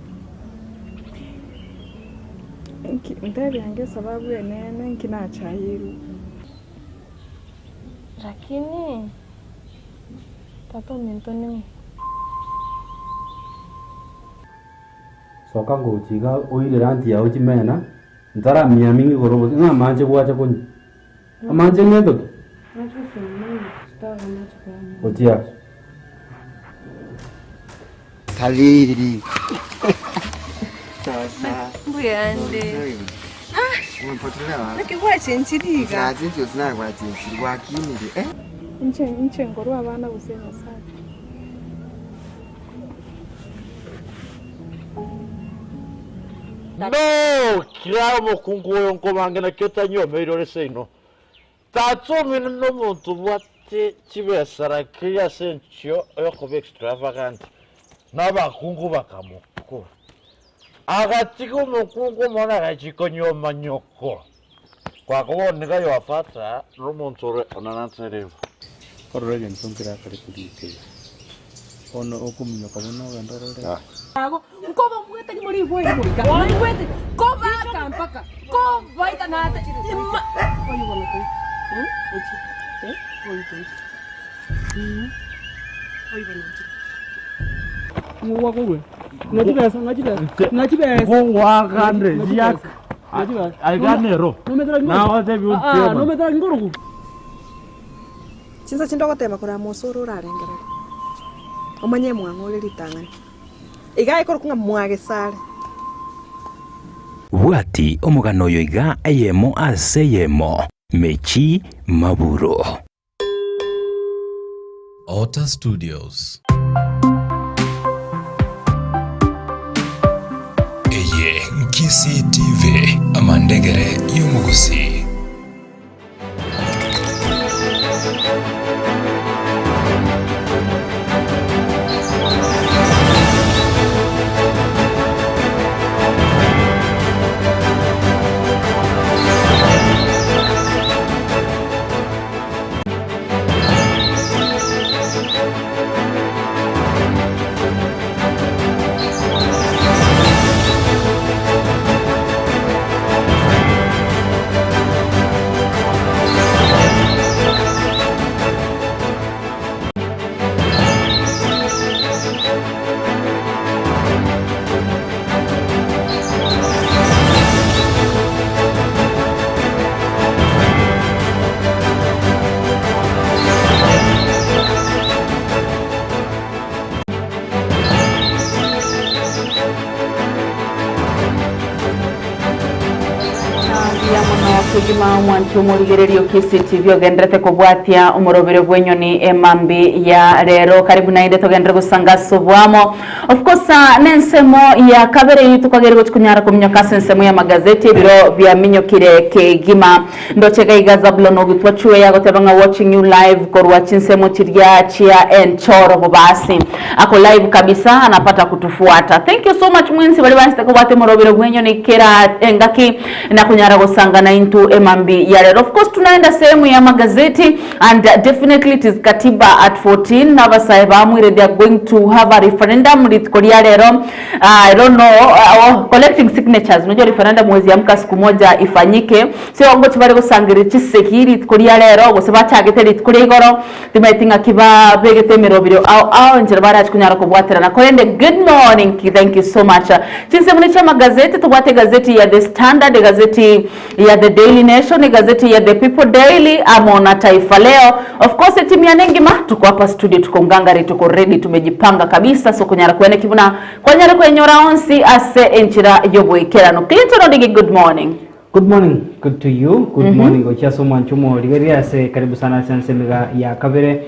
S14: Nki, ntebia ange esababu enene nki nachayirwe.
S22: Lakini tata ominto ning'o?
S10: Soka ngochia iga oirere anti yao chimena, ntaramiami igoro gose ng'a amache gwacha konywa. Amache ng'ento ki? Gochia ase.
S15: Sabiri. Sasa.
S14: Mbuyande. Ah! Naki gwachenchirie iga?
S15: Nachenchire gose nagwachenchirie gwakinire eh.
S14: Inche inche nkorwa abana gose Nyasae.
S16: No, kira omokungu oyo nkobange naki otanyiomeire ore seino. Tata omino nomonto obwate chibesa rakiri ase enchio yokoba extravagant, na abakungu bakamokora. Agatiga omokungu omonene agachia konyuoma nyoko. Kwakobona niga Yoafata nomonto ore onananterigwe.
S17: Korora egento nkerakare korikeiga. Bono okominyoka buna ogende orore.
S13: Nkobabuete nimorigwere goika naigwete kobaaka mpaka kobaita nate ima oyo bono toita ochie oyo toita oyo bono ochie.
S14: Chinsa chinde ogoteba korama osore orarengereria, omanye mwang'o ore ritang'ani. Iga ekorokwa ng'a mwagesare.
S8: Bwati omogano oyo iga eyemo ase eyemo, Mechi Maburo.
S18: Otter Studios.
S8: Kisii TV, amandegere y'omogusii.
S1: Mbuya mono kegima omwanchi omorigereria o Kisii TV ogenderete kobwatia omorobere bw'enyoni emambi ya rero. Karibu naende togenderere gosanga ase oboamo. Of course nensemo ya kabere eyio tokagere gochi konyara kominyoka ase ensemo y'amagazeti ebiro biaminyokire kegima. Ndoche iga iga Zabulon Ogitwa Chweya agoteba ng'a watching you live korwa chinsemo chiria chia Enchoro Bobasi. Ako live kabisa anapata kutufuata. Thank you so much mwensi baria banchete kobwata omorobero bw'enyoni kera engaki na konyara gosanga naintwe emambi ya rero. Of course tunaenda sehemu ya magazeti and definitely it is Katiba at 14 nabasae bamwire they are going to have a referendum rituko ria rero I don't know oh, collecting signatures unajua referendum huwezi amka siku moja ifanyike so ngochi bare gosangereria chisegi rituko ria rero gose bachagete rituko ria igoro timaeti ng'aki babegete emeroberio ao ao enchera barachi konyara kobwaterana korende good morning thank you so much chinsemo ne chiamagazeti tobwate egazeti ya The Standard egazeti ya The Daily Nation, egazeti ya The People Daily amo na Taifa Leo. Of course etimu yane engima tuko hapa studio tuko ngangari tuko ready tumejipanga kabisa so konyara kweneki buna kwanyare kwenyora onsi ase enchera y'oboikeranu. Clinton Odingi good morning.
S2: Good morning, good to you. Good morning gochia ase omwancho omorigereria ase karibu sana ase ensemiga ya kabere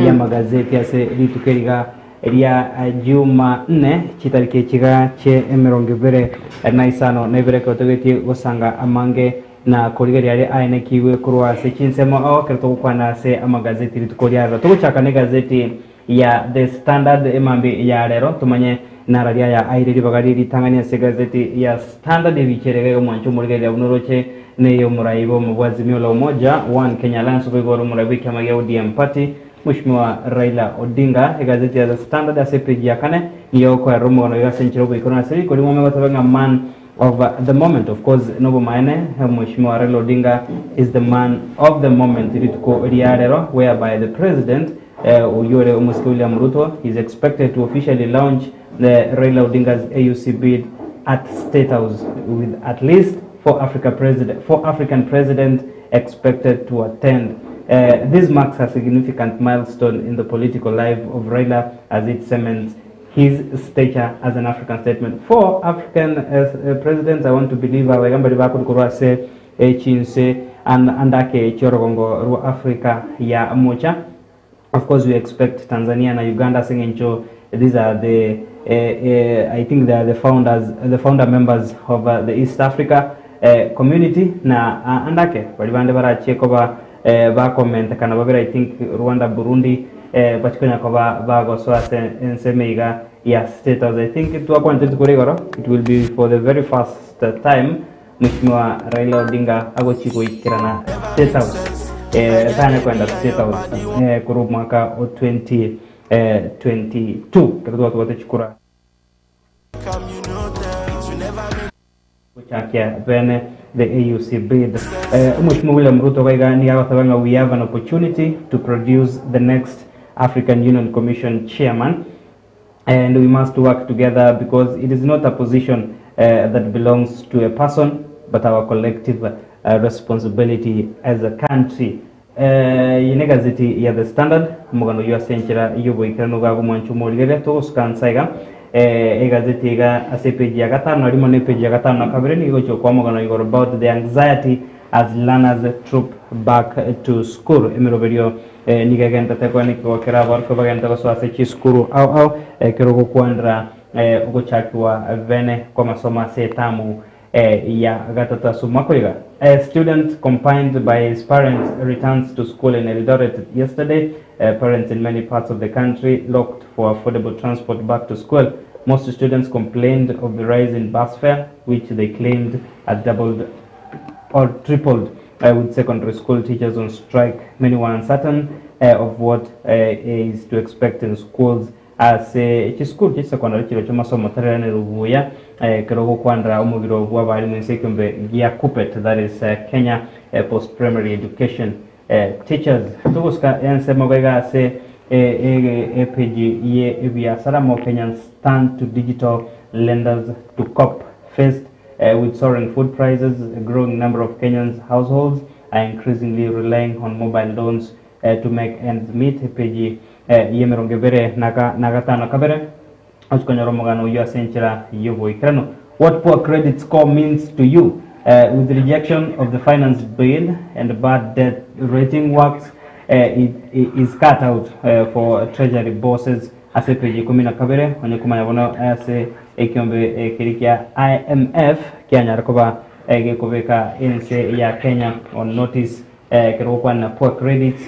S2: y'amagazeti ase rituko eriga Ria Jumanne, chitariki echiga chie emerongo ebere na isano na ibere ekero togetie gosanga amange na korigereria aria aenekigwe korwa ase chinsemo ao ekero togokwana ase amagazeti rituko ria rero. Togochaka negazeti ya The Standard emambia ya rero tomanye nararia aya aire ribaga rie ritang'ani ase egazeti ya Standard ebicha ere iga omwancho omorigereria buna oroche ney'omorai bw'omo bwa Azimio la Umoja One Kenya Alliance boigo ore omorai bw'ekiama gia ODM Party Mweshimiwa Raila Odinga, egazeti ya The Standard ase epeji ya kane nigo egokoerera omogano oyo ase enchera oboikeranu ase riko rimwe goteba ng'a man of the moment. Of course nobomaene Mweshimiwa Raila Odinga is the man of the moment rituko ria rero whereby the president oyio ore omosike William Ruto is expected to officially launch the Raila Odinga's AUC bid at State House with at least four Africa president, four African presidents expected to attend. This marks a significant milestone in the political life of Raila as it cements his stature as an African statesman. Four African presidents, I want to believe, abaiga mbari bakorwa korwa ase chinse ande ake chi'orogongo rwa Africa ya mocha. Of course we expect Tanzania na Uganda ase eng'encho these are the I think they are the founders, the founder members of the East Africa community na ande ake baria bande barachie koba bakomentekana babere I think Rwanda, Burundi bachie konya koba bagosoa ase ensemo iga ya State House. I think twakwanete rituko ria igoro it will be for the very first time Mweshimiwa Raila Odinga agochia goikerana State House tanya koenda State House korwa omwaka o 2022 ekero twatwate chikura gochakia bene the AUC bid. Omweshimiwa William Ruto iga iga nigo agoteba ng'a we have an opportunity to produce the next African Union Commission chairman and we must work together because it is not a position that belongs to a person but our collective responsibility as a country. Eye negazeti ya The Standard, omogano oyio ase enchera y'oboikeranu bwa gomwancha omorigereria. Togosuka nsa iga egazeti iga ase epeji ya gatano na rimo na epeji ya gatano na kabere nigo egochia koa omogano igoro about the anxiety as learners troop back to school. Emeroberio nigo egenderete koenekigwa kera abaorokia bagenderete gosoa ase chisukuru ao ao ekero ogokwanera ogochakigwa bene kw'amasomo ase etamu Ya gatato ase omwaka oiga. A student combined by his parents returns to school in Eldoret yesterday. Parents in many parts of the country looked for affordable transport back to school. Most students complained of the rise in bus fare, which they claimed had doubled or tripled with secondary school teachers on strike. Many were uncertain of what is to expect in schools. Ase chisukuru chie chisecondary chirochio masomo tarairanire buya ekero ogokwanera omobiro bw'abalimu ense ekiombe gia KUPPET that is Kenya Post Primary Education Teachers. Togosika ensemo iga ase epeji ye ebiasara more Kenyans turn to digital lenders to cope faced with soaring food prices a growing number of Kenyans households are increasingly relying on mobile loans to make ends meet epeji y'emerongo ebere na gatano kabere, ochie konyora omogano oyio ase enchera y'oboikeranu. What poor credit score means to you with rejection of the finance bill and bad debt rating works it is cut out for treasury bosses ase epeji ikomi na kabere onye komanya bono ase ekiombe keria kia IMF kianyare koba gekobeka ense ya Kenya on notice Ekero gokwanera poor credits,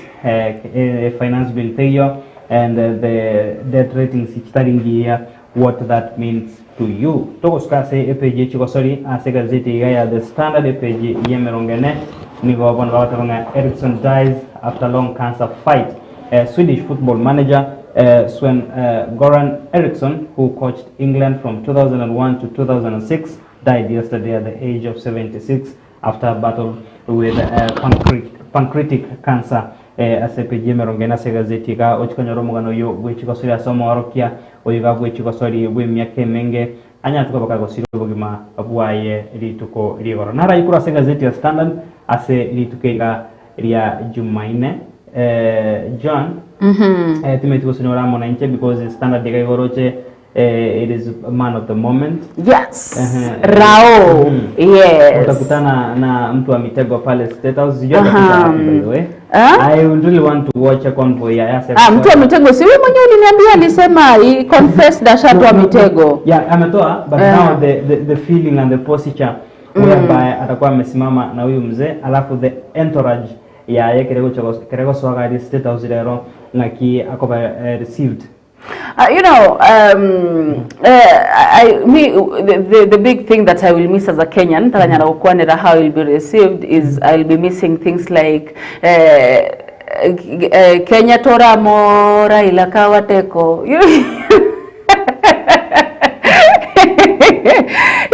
S2: finance bill teiyo and the debt ratings chitari ngiya what that means to you. Togosuka ase epage ye chigosori ase egazeti iga ya The Standard epage y'emerongo ene nigo bono bagoteba ng'a Eriksson dies after long cancer fight. Swedish football manager Sven Goran Eriksson who coached England from 2001 to 2006 died yesterday at the age of 76 after a battle with pancreatic cancer ase epeji y'emerongo ene ase egazeti iga ochia konyora omogano oyio bw'echigosori ase omoorokia oyo iga bw'echigosori bw'emiaka emenge anyarete koba kagosira obogima bwaye rituko ri'igoro. Naro korwa ase egazeti ya Standard ase rituko iga ria Jumaine. John, timanyeti gose nore amo nainche because Standard iga igoroche It is man of the moment.
S1: Yes. Rao. Yes.
S2: Utakutana na mtu wa mitego pale State House. Sijui atapita wapi by the way. I would really want to watch a convoy ya Yasser.
S1: Ah, mtu wa mitego si wewe mwenyewe uliniambia alisema he confessed ashatoa mitego.
S2: Yeah, ametoa but now the feeling and the posture whereby atakuwa amesimama na huyu mzee alafu the entourage yaye kere kere gosoa gari State House rero ng'aki akoba received.
S1: You know, I, me, the big thing that I will miss as a Kenyan, taranyara gokwanera how will be received, is I'll be missing things like Kenya toramo Raila kawateko. You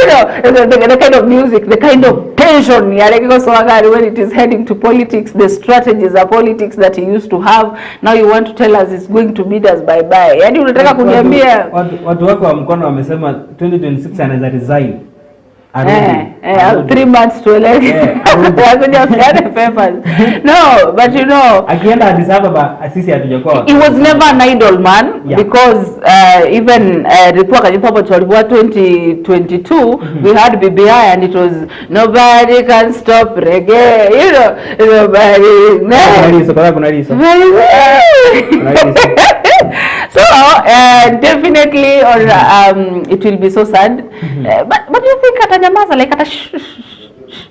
S1: know, the kind of music, the kind of tension yarenge gosoa gari when it is heading to politics, the strategies of politics that he used to have. Now you want to tell us it's going to bid us bye bye. Yaani unataka kuniambia
S2: Watu wako wa mkono wamesema 2026 anaweza resign. Arudi. Arudi.
S1: 3 months to election.
S2: Arudi.
S1: Akuja apeane papers. No, but you know,
S2: Akienda Addis Ababa sisi hatujakuwa
S1: he was never an idle man because even Ripua Kajipapo walikuwa 2022 we had BBI and it was nobody can stop reggae, nobody
S2: Kuna riso, kwa kuna riso. Kuna riso.
S1: So definitely or it will be so sad, but you think atanyamaza, like ata shh, shh,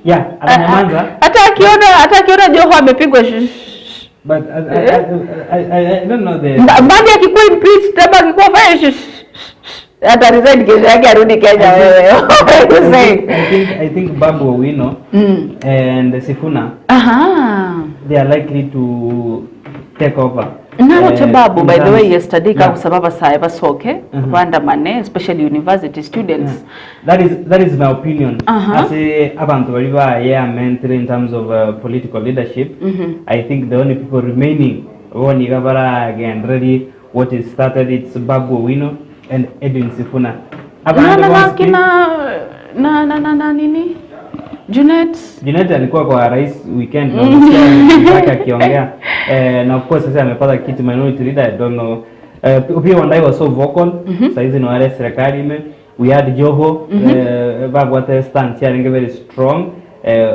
S2: Yeah, atanyamaza.
S1: Hata akiona Joho amepigwa shh, shh.
S2: But I don't know the
S1: Mbadi akikuwa impeached ama akikuwa fire shh, shh, shh, ata resign kesho yake arudi Kenya wewe. What are you saying?
S2: I think Babu Owino and Sifuna, they are likely to take over.
S1: Naroche Babu,
S2: in
S1: by the way, yesterday kakusaba basaye basoke bandamane, especially university students.
S2: That is my opinion. As a abantu bari ba mentally in terms of political leadership, I think the only people remaining boniga bara again really what is started, it's Babu Owino and Edwin Sifuna.
S1: Na
S2: Abantu
S1: na na
S2: bonsi-
S1: kina na nini, Junet.
S2: Junet alikuwa kwa rais weekend na ulisikia zake akiongea, na of course sasa amepata kiti minority leader. I don't know, Opiyo Wandayi was so vocal. Saizi ni wale serikali ime we had Joho, babwate stance yaringe very strong,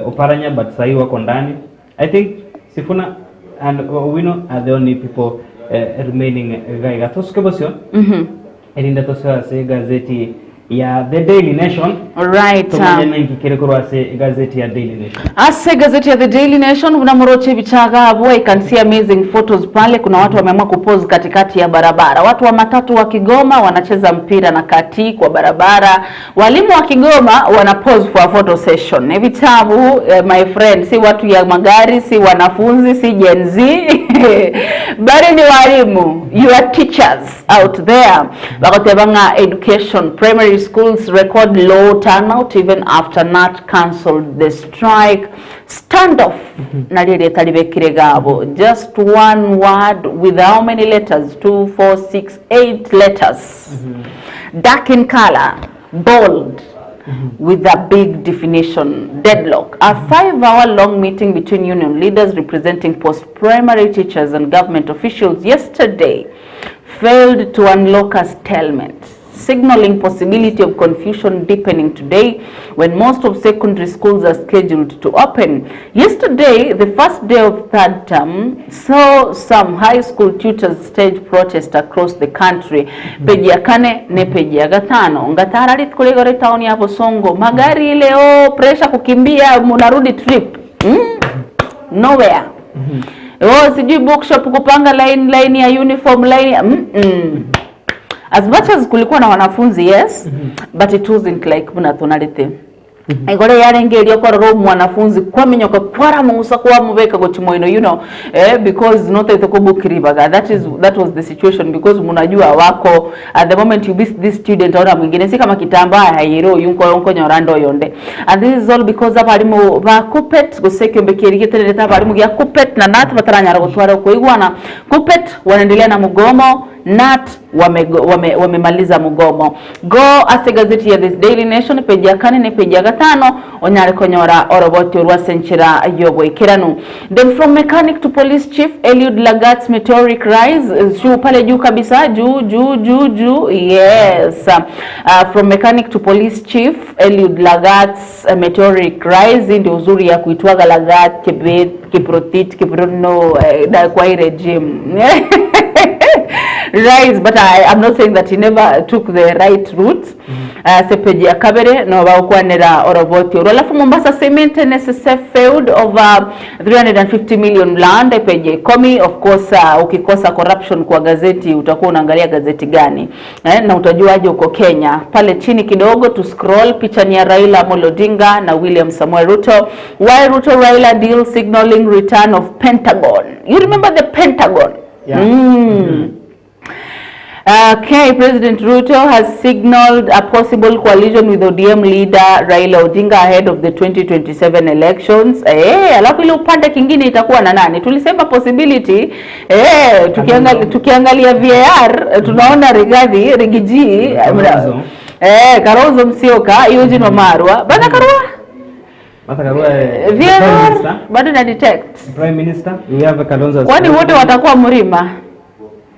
S2: Oparanya, but sahi wako ndani. I think Sifuna and Owino are the only people remaining gaiga tosuke bosio erinda tosio ase gazeti. ya The Daily Nation.
S1: Alright.
S2: Tomanye ninki kere korwa ase egazeti ya Daily Nation.
S1: Ase gazeti ya The Daily Nation buna moroche ebichaga abwo, I can see amazing photos pale. Kuna watu wameamua kupose katikati ya barabara. Watu wa matatu wa Kigoma wanacheza mpira na kati kwa barabara. Walimu wa Kigoma wana pose for a photo session. Ebitabu eh, my friend, si watu ya magari, si wanafunzi, si Gen Z bali ni walimu, your teachers out there bagoteba ng'a education primary schools record low turnout even after KNUT cancelled the strike standoff nario erieta ribekire iga abwo just one word with how many letters 2 4 6 8 letters dark in color bold with a big definition deadlock a 5 hour long meeting between union leaders representing post primary teachers and government officials yesterday failed to unlock a stalemate, signaling possibility of confusion deepening today when most of secondary schools are scheduled to open. Yesterday, the first day of third term, saw some high school tutors stage protest across the country. Peji ya kane ne peji ya gatano. Ngatara rituko rigoro town ya Bosongo. Magari leo pressure kukimbia munarudi trip. Nowhere. Oh, sijui bookshop kupanga line line ya uniform line ya, As much as kulikuwa na wanafunzi yes, but it wasn't like buna tonalite igore yarengeria kwarora mwanafunzi kwamenyoka kwaramugusa kwamubeka gochimoino you know eh, because not kubukiribaga that is that was the situation because munajua wako at the moment you miss this student aona mwingine si kama kitambaa hayiro yunko yonko nyorando yonde and this is all because abarimu ba KUPPET gose kiombe kierigitererete abarimu gia KUPPET na KNUT bataranyara gutwara kuigwana KUPPET wanaendelea na mgomo KNUT wamemaliza wame, wamemaliza mgomo go ase gazeti ya The Daily Nation peji ya kane ne peji ya gatano onyare konyora oroboti orwa senchera yoboikeranu then from mechanic to police chief Eliud Lagat's meteoric rise juu pale juu kabisa juu juu juu juu yes from mechanic to police chief Eliud Lagat's meteoric rise ndio uzuri ya kuitwaga Lagat Kibet Kiprotich Kiprono eh, na kwa hii regime rise but I, I'm not saying that he never took the right route mm -hmm. uh, sepeji ya kabere no bagukwanira oroboti oro alafu Mombasa Cement NSSF failed over 350 million land peji ya ikomi of course uh, ukikosa corruption kwa gazeti utakuwa unaangalia gazeti gani eh, na utajuaje uko Kenya pale chini kidogo tu scroll picha ni ya Raila Amolo Odinga na William Samoei Ruto why Ruto Raila deal signaling return of Pentagon you remember the Pentagon
S2: Yeah.
S1: Okay, President Ruto has signaled a possible coalition with ODM leader Raila Odinga ahead of the 2027 elections. Eh, alafu ile upande kingine itakuwa na nani? Tulisema possibility eh, tukiangalia, tukiangalia VAR eh, tunaona Rigathi Riggy G
S2: Kalonzo.
S1: eh, Kalonzo Musyoka, Eugene Wamalwa. Bana Karua
S2: Martha Karua, eh, the Prime
S1: VAR
S2: Minister.
S1: bado na detect.
S2: Prime Minister, we have Kalonzo as
S1: Kwani wote
S2: president.
S1: watakuwa mlima?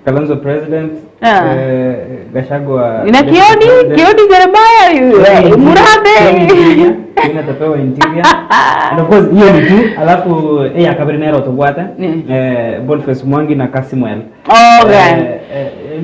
S2: Kalonzo president,
S1: Ah.
S2: eh, Gachagua
S1: Ina
S2: deputy
S1: Kioni,
S2: president.
S1: Kioni Jeremiah,
S2: Kioni
S1: eh, Murathe.
S2: interior, Kioni atapewa interior. And of course hiyo ni tu, alafu eh ya kabiri nero tubwate. Eh, Boniface Mwangi na Kasmuel.
S1: Okay.
S2: Eh,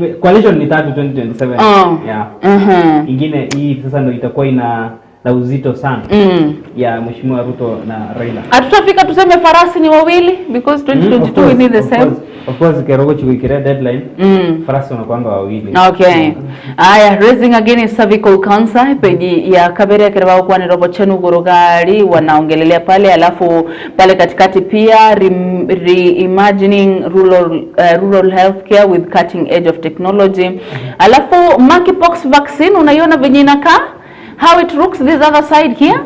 S2: eh, coalition ni tatu 2027.
S1: Oh.
S2: Yeah.
S1: Mhm.
S2: Ingine hii sasa ndio itakuwa ina na uzito sana
S1: Mm.
S2: ya Mheshimiwa Ruto na Raila.
S1: Hatutafika tuseme farasi ni wawili because 2022 we need the
S2: of
S1: same.
S2: course, of course Kerogo chukikiria deadline
S1: Mm.
S2: farasi wanakuanga wawili.
S1: Okay. Aya, raising against cervical cancer peji ya kabere kereba kwa robo chenu gorogari wanaongelelea pale, alafu pale katikati pia reimagining rural, rural healthcare with cutting edge of technology. Alafu monkeypox vaccine unaiona venye inakaa how it looks this other side here.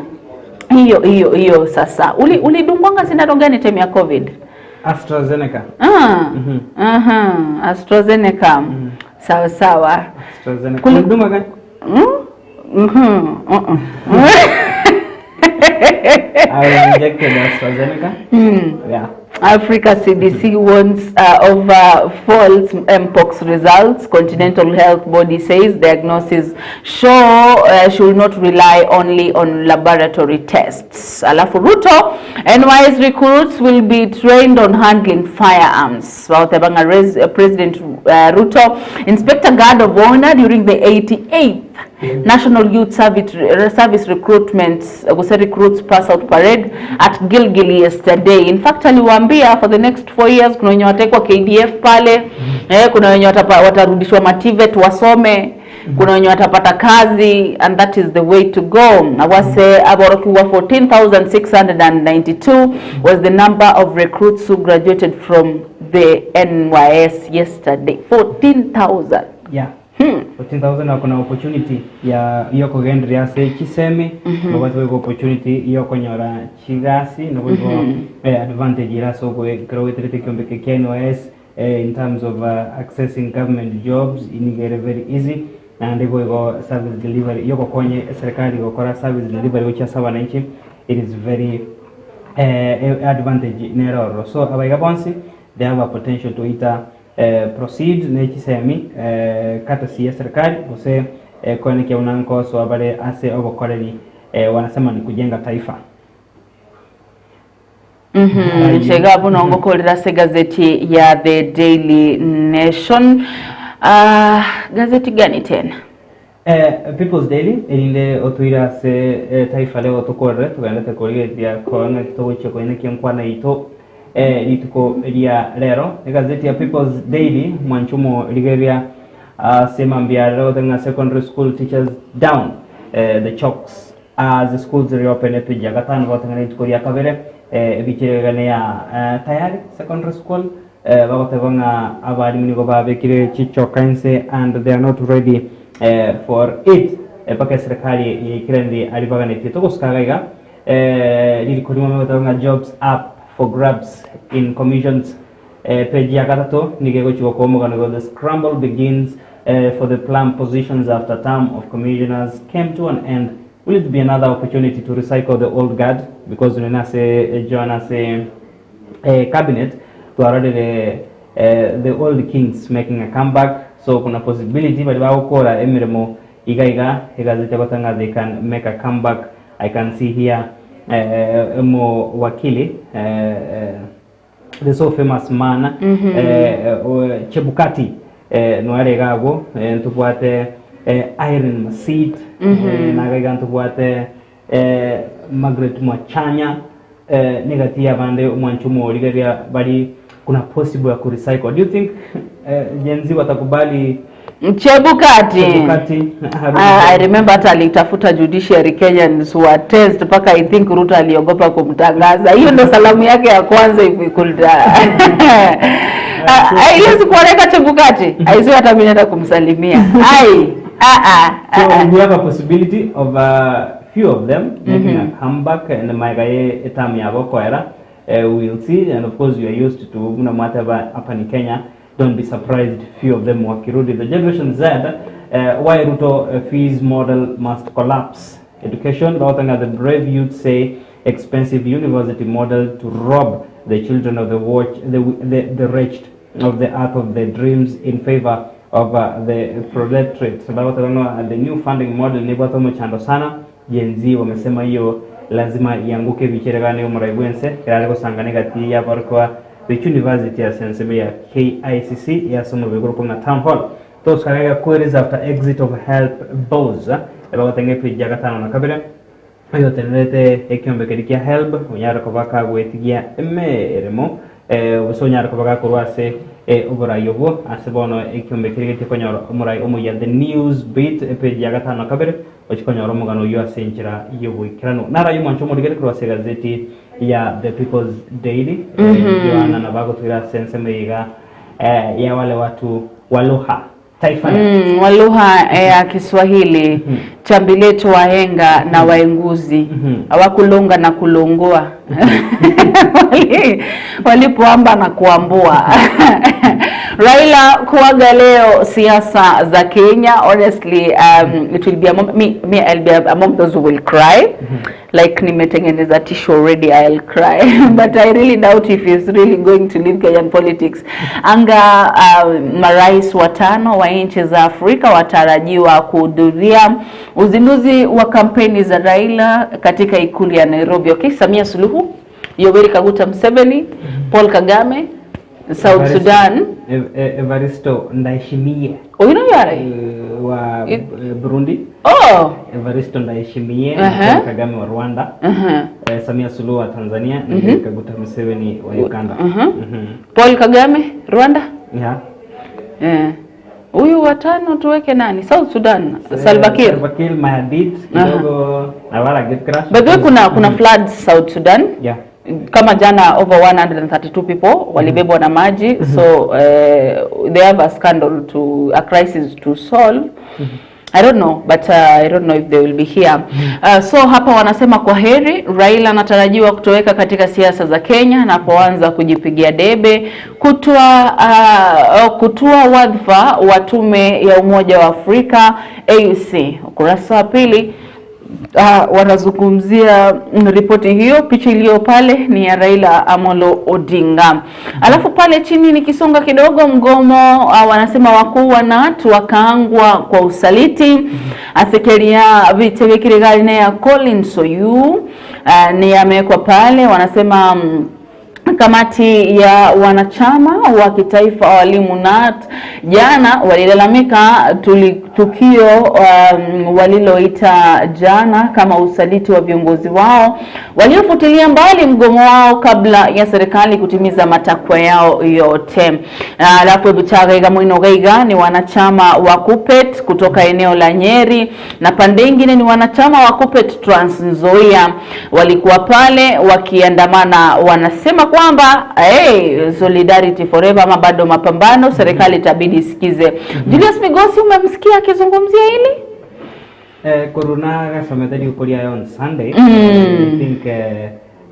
S1: Hiyo hiyo hiyo sasa. Uli ulidungwanga sindano gani time ya COVID?
S2: AstraZeneca.
S1: Ah.
S2: Mhm.
S1: Aha, AstraZeneca. Sawa sawa.
S2: AstraZeneca.
S1: Kuli-
S2: Ulidungwa gani?
S1: Mm? Mhm. Uh-uh.
S2: I was injected AstraZeneca. Yeah.
S1: Africa CDC warns over false mpox results. Continental Health Body says diagnosis show should not rely only on laboratory tests. Alafu Ruto, NYS recruits will be trained on handling firearms. Wautebanga President Ruto, Inspector Guard of Honor during the 88th National Youth Service, Service Recruitment gose Recruits Pass Out Parade at Gilgil yesterday. In fact, aliwaambia for the next 4 years kuna wenye wataekwa KDF pale, eh, kuna wenye watapa, watarudishwa mativet wasome kuna wenye watapata kazi and that is the way to go. Awase aborokiwa 14692 was the number of recruits who graduated from the NYS yesterday. 14000.
S2: Yeah. 14000 na kuna opportunity ya yokogenderea ase chisemi nobwate boigo opportunity yokonyora chigasi noboigo advantage ere ase okoe ekero oeterete ekiombe eke kia NYS in terms of accessing government jobs nigo ere very easy naende boigo service delivery yogokonya eserekari gokora service delivery gochia ase abananchi it is very advantage nere ororo so abaiga bonsi they have a potential to either Proceed ne chisemi courtesy ya serikali gose koenekia buna nkosoa bare ase obokoreri wanasema ni kujenga taifa.
S1: Inche iga buna ongokorera ase egazeti ya The Daily Nation. Ah, gazeti gani tena?
S2: People's Daily erinde otoire ase Taifa Leo tokorere togenderete korigereria koe ng'aki togochia koinekia enkwana yaito rituko ria rero. Egazeti ya People's Daily mwanche omorigereria ase mambia arero goteba ng'a Secondary school teachers down the chalks as schools reopen epeji ya gatano bagoteba ng'a rituko ria kabere ebichera iga neya tayari secondary school Bagoteba ng'a abalimu nigo babekire chichoka inse and they are not ready for it mpaka eserekari yaikeranire aria baganetie. Togosuka iga iga ririko rimwe bagoteba ng'a jobs up for grabs in commissions page ya gatato nigo egochi gokoa omogano igo the scramble begins for the plum positions after term of commissioners came to an end will it be another opportunity to recycle the old guard because nonye nase Joan ase Cabinet twarorire the old kings making a comeback so kuna possibility baria bagokora emeremo iga iga egazeti egoteba ng'a they can make a comeback I can see here omowakili the so famous man Chebukati noare iga abwo ntobwate Irene Masit naga iga ntobwate Margaret Mwachanya negati y'abande omwancho omorigereria bari kuna possible ya kurecycle. Do you think Gen Z watakubali
S1: Chebukati.
S2: Chebukati
S1: I remember hata alitafuta judiciary Kenyans wa test mpaka I think Ruto aliogopa kumtangaza. Hiyo ndo salamu yake ya kwanza if we could haiwezi kuoneka Chebukati. Aisiwe hata mimi naenda kumsalimia. Ai. Ah, ah,
S2: So
S1: ah, ah.
S2: we have a possibility of a few of them making a comeback and maega ye term yabo koera we will see and of course you are used to buna mwateba hapa ni Kenya don't be surprised few of them wakirudi the generation Z why Ruto fees model must collapse education bagotanga the brave youth say expensive university model to rob the children of the watch the, the, the wretched of the earth of the dreams in favor of the proletariat. Bagoteba ng'a the new funding model nebwate omochando sana, Gen Z wamesema hiyo lazima ianguke ebichera gane omorai bwense erare gosangana egati y'abarokigwa be chiuniversity ase ensemo ya KICC ase omobere korokwa ng'a Town Hall. Togosuka iga queries after exit of help boss ebagoteba ng'a epage ya gatano na kabere Oyotenerete ekiombe keria kia Helb onyare koba kagwetigia emeremo, gose onyare koba gakorwa ase oborai obwo. Ase bono ekiombe keria getie konyora omorai omoyia The News Beat, epage ya gatano na kabere, ochie konyora omogano oyio ase enchera y'oboikeranu. Naro ayio mwanche omorigere korwa ase egazeti ya The People's Daily, Yohana nabo agotwira ase ensemo eye iga ya wale watu wa lugha. Taifa Net.
S1: Wa lugha ya Kiswahili chambiletu wahenga na waenguzi hawakulonga na kulongoa walipoamba na kuambua Raila kuaga leo siasa za Kenya honestly it will be among, me I'll be among those who will cry like nimetengeneza tissue already I'll cry but I really doubt if he's really going to leave Kenyan politics anga marais watano wa nchi za Afrika watarajiwa kuhudhuria uzinduzi wa kampeni za Raila katika ikulu ya Nairobi. Okay, Samia Suluhu, Yoweri Kaguta Museveni, Paul Kagame, South
S2: Evaristo-
S1: Sudan.
S2: Evaristo Ndayishimiye.
S1: Oyo yare?
S2: wa Burundi.
S1: Oh.
S2: Evaristo Ndayishimiye,
S1: Aha.
S2: Paul Kagame wa Rwanda.
S1: Aha.
S2: Samia Suluhu wa Tanzania na Yoweri Kaguta Museveni wa Uganda.
S1: Mhm. Paul Kagame Rwanda.
S2: Yeah.
S1: Eh. Huyu watano tuweke nani? South Sudan, Salva Kiir.
S2: Salva Kiir Mayardit kidogo na wala get crash.
S1: By the way, kuna floods South Sudan.
S2: Yeah.
S1: Kama jana over 132 people walibebwa na maji, so they have a scandal to a crisis to solve. I don't know, but I don't know if they will be here. So hapa wanasema kwa heri. Raila anatarajiwa kutoweka katika siasa za Kenya na kuanza kujipigia debe kutoa wadhifa wa tume ya Umoja wa Afrika AUC. Ukurasa wa pili wanazungumzia ripoti hiyo. Picha iliyo pale ni ya Raila Amolo Odinga. Alafu pale chini nikisonga kidogo, mgomo wanasema wakuu wa KNUT wakaangwa kwa usaliti. Asekeria vitebekirigali ne ya Collins Oyu ni yamewekwa pale, wanasema kamati ya wanachama wa kitaifa wa walimu KNUT jana walilalamika tukio waliloita jana kama usaliti wa viongozi wao waliofutilia mbali mgomo wao kabla ya serikali kutimiza matakwa yao yote. Alafu Buchagaiga Mwinogaiga ni wanachama wa KUPPET kutoka eneo la Nyeri na pande ingine ni wanachama wa KUPPET Trans Nzoia walikuwa pale wakiandamana, wanasema kwamba hey, solidarity forever ama bado mapambano, serikali itabidi isikize. Julius Migosi, umemsikia akizungumzia hili?
S2: Corona gasomete riko on Sunday. I think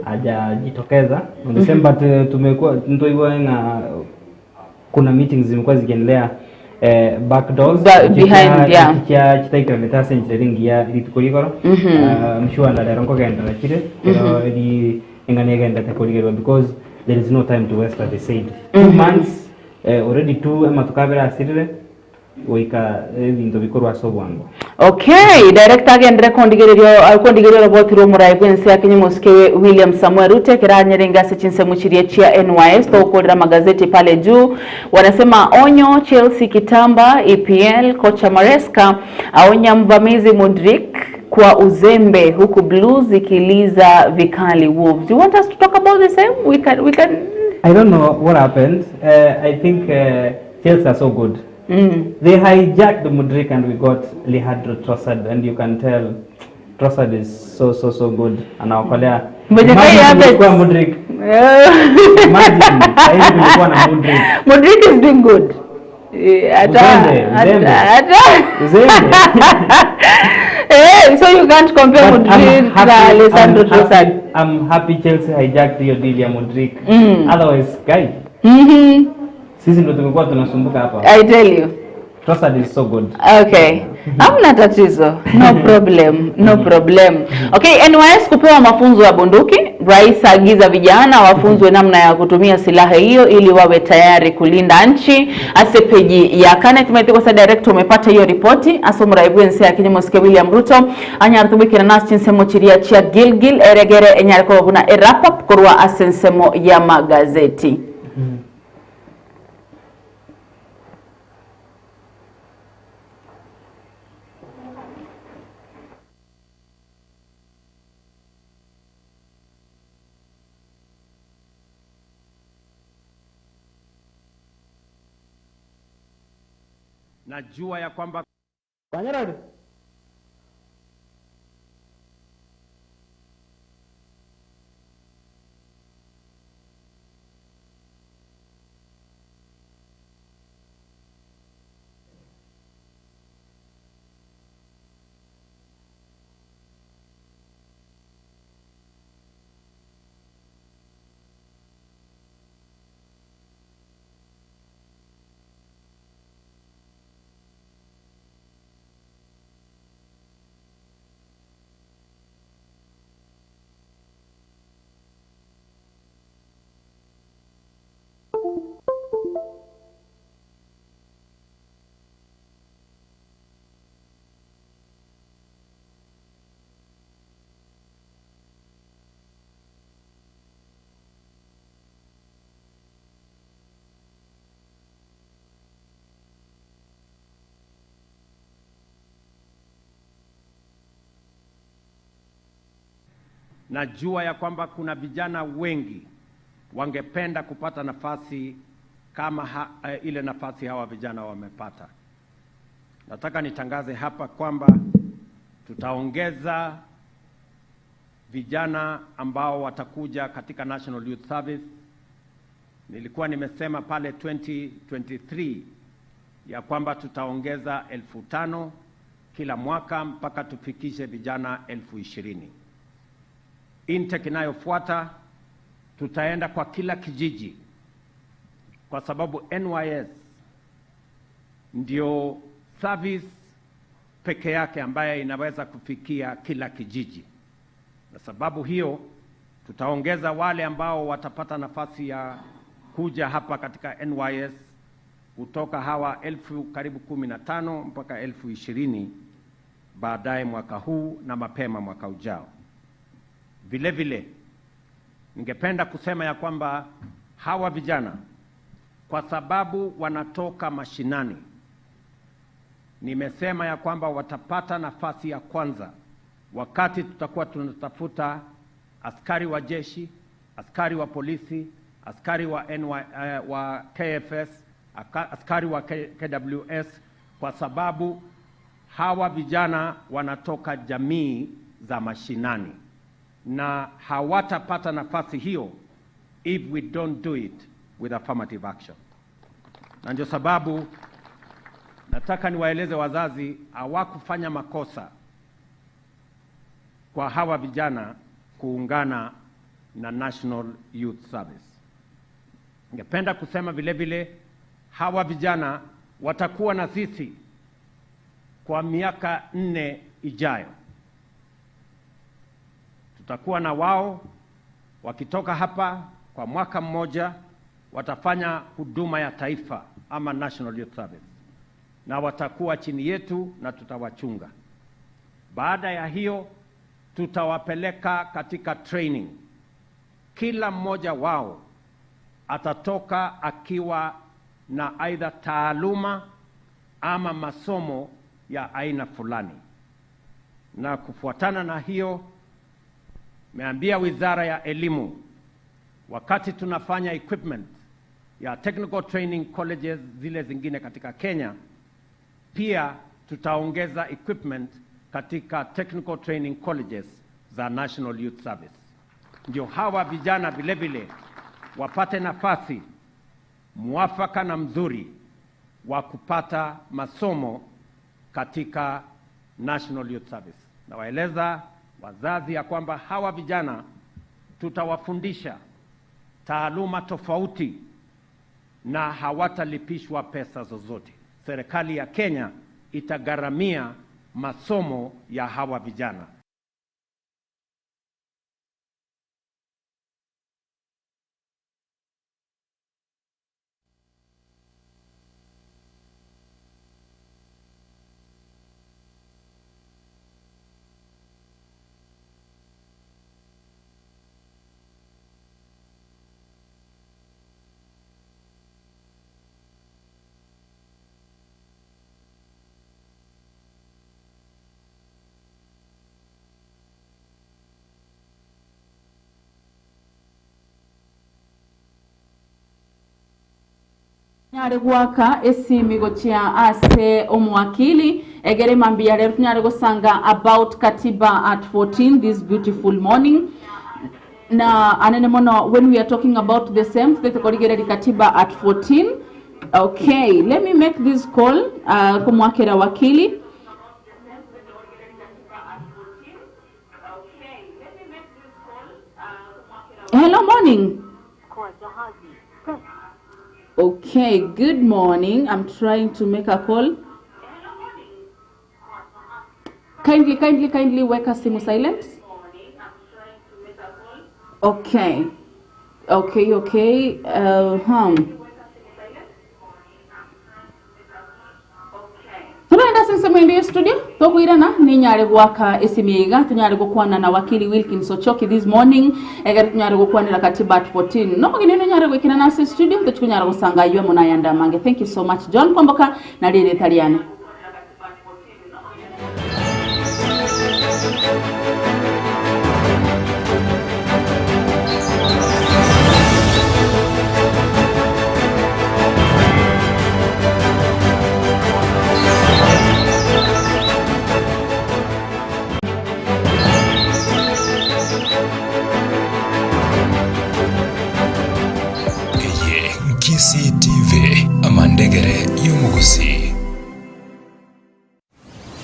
S2: hajajitokeza on the same, but tumekuwa ntoiwa nga kuna meetings zimekuwa zikiendelea back doors
S1: Behind, yeah.
S2: chia chitaikira mitase nchirerengia rituko rigoro. Mshua rero nkogendera chire pero ri engane egendete kurigerwa because there is no time to waste, as they said. 2 months already two ama tukabera asirire goika ebinto bikorwa ase obwango.
S1: Okay, director agendere kondigererio roboti rwo murai bwense akinyi musike William Samuel Ruto kiranyerenga ase chinsemo chiria chia NYS tokorera magazeti pale juu wanasema onyo Chelsea kitamba EPL, kocha Maresca aonya mvamizi Mudrik kwa uzembe huku Blues ikiliza vikali Wolves. You want us to talk about the same? We can.
S2: I don't know what happened. I think Chelsea are so good. They hijacked Mudrik and we got Leandro Trossard, and you can tell Trossard is so so so good. Anaokolea.
S1: Mwenye
S2: Imagine
S1: kai Havertz.
S2: kulikuwa Mudrik. Imagine saizi kulikuwa na Mudrik.
S1: Mudrik is doing good.
S2: Uzembe, uzembe. Uzembe.
S1: So you can't compare
S2: But I'm
S1: Mudrik na
S2: happy-
S1: Alessandro
S2: I'm happy-
S1: Trossard.
S2: I'm happy Chelsea hijacked hiyo deal ya Mudrik. Otherwise, guy, sisi ndo tumekuwa tunasumbuka hapa.
S1: I tell you.
S2: Trossard is so good.
S1: Okay. Hamna tatizo. No problem. No problem. Okay, NYS kupewa mafunzo ya bunduki. Rais aagiza vijana wafunzwe namna ya kutumia silaha hiyo ili wawe tayari kulinda nchi. Ase peji ya Kenneth Maitiko sa director umepata hiyo ripoti. Aso mraibu ense ya kinyo Mosike William Ruto. Anya artubikira nas chinsemo chiria chia Gilgil eregere enyarko buna wrap up korwa asensemo ya magazeti.
S3: Najua ya kwamba Najua ya kwamba kuna vijana wengi wangependa kupata nafasi kama ile nafasi hawa vijana wamepata. Nataka nitangaze hapa kwamba tutaongeza vijana ambao watakuja katika National Youth Service. Nilikuwa nimesema pale 2023 ya kwamba tutaongeza 5,000 kila mwaka mpaka tufikishe vijana 20,000. Intake inayofuata tutaenda kwa kila kijiji, kwa sababu NYS ndio service peke yake ambaye inaweza kufikia kila kijiji. Na sababu hiyo tutaongeza wale ambao watapata nafasi ya kuja hapa katika NYS kutoka hawa elfu karibu 15 mpaka 20,000 baadaye mwaka huu na mapema mwaka ujao. Vile vile ningependa kusema ya kwamba hawa vijana kwa sababu wanatoka mashinani, nimesema ya kwamba watapata nafasi ya kwanza wakati tutakuwa tunatafuta askari wa jeshi, askari wa polisi, askari wa wa KFS, askari wa KWS, kwa sababu hawa vijana wanatoka jamii za mashinani na hawatapata nafasi hiyo if we don't do it with affirmative action. Na ndio sababu nataka niwaeleze wazazi hawakufanya makosa kwa hawa vijana kuungana na National Youth Service. Ningependa kusema vile vile hawa vijana watakuwa na sisi kwa miaka 4 ijayo. Tutakuwa na wao wakitoka hapa kwa mwaka mmoja, watafanya huduma ya taifa ama National Youth Service, na watakuwa chini yetu na tutawachunga. Baada ya hiyo tutawapeleka katika training. Kila mmoja wao atatoka akiwa na aidha taaluma ama masomo ya aina fulani. Na kufuatana na hiyo, nimeambia Wizara ya Elimu wakati tunafanya equipment ya technical training colleges zile zingine katika Kenya, pia tutaongeza equipment katika technical training colleges za National Youth Service. Ndio hawa vijana vile vile wapate nafasi mwafaka na mzuri wa kupata masomo katika National Youth Service. Nawaeleza wazazi ya kwamba hawa vijana tutawafundisha taaluma tofauti na hawatalipishwa pesa zozote. Serikali ya Kenya itagharamia masomo ya hawa vijana.
S1: Nyare gwaka esimi gochia ase omwakili egere mambia lero tunyare gosanga about katiba at 14 this beautiful morning. Na anene mono when we are talking about the same tutekorigereri katiba at 14. Okay, let me make this call kumwakira wakili. Hello, morning. Okay, good morning. I'm trying to make a call. Kindly, kindly, kindly weka simu silent. Okay. Okay, okay. Tunaenda sasa mwende studio tokuirana ninyare gwaka esimiga tunyare gukwana na wakili Wilkins Ochoki this morning egere tunyare gukwanira katiba at 14 no mugine nyare gwikina nasi studio tukunyara gusanga ywe munayanda mange. Thank you so much John Kwamboka na rire Italiano.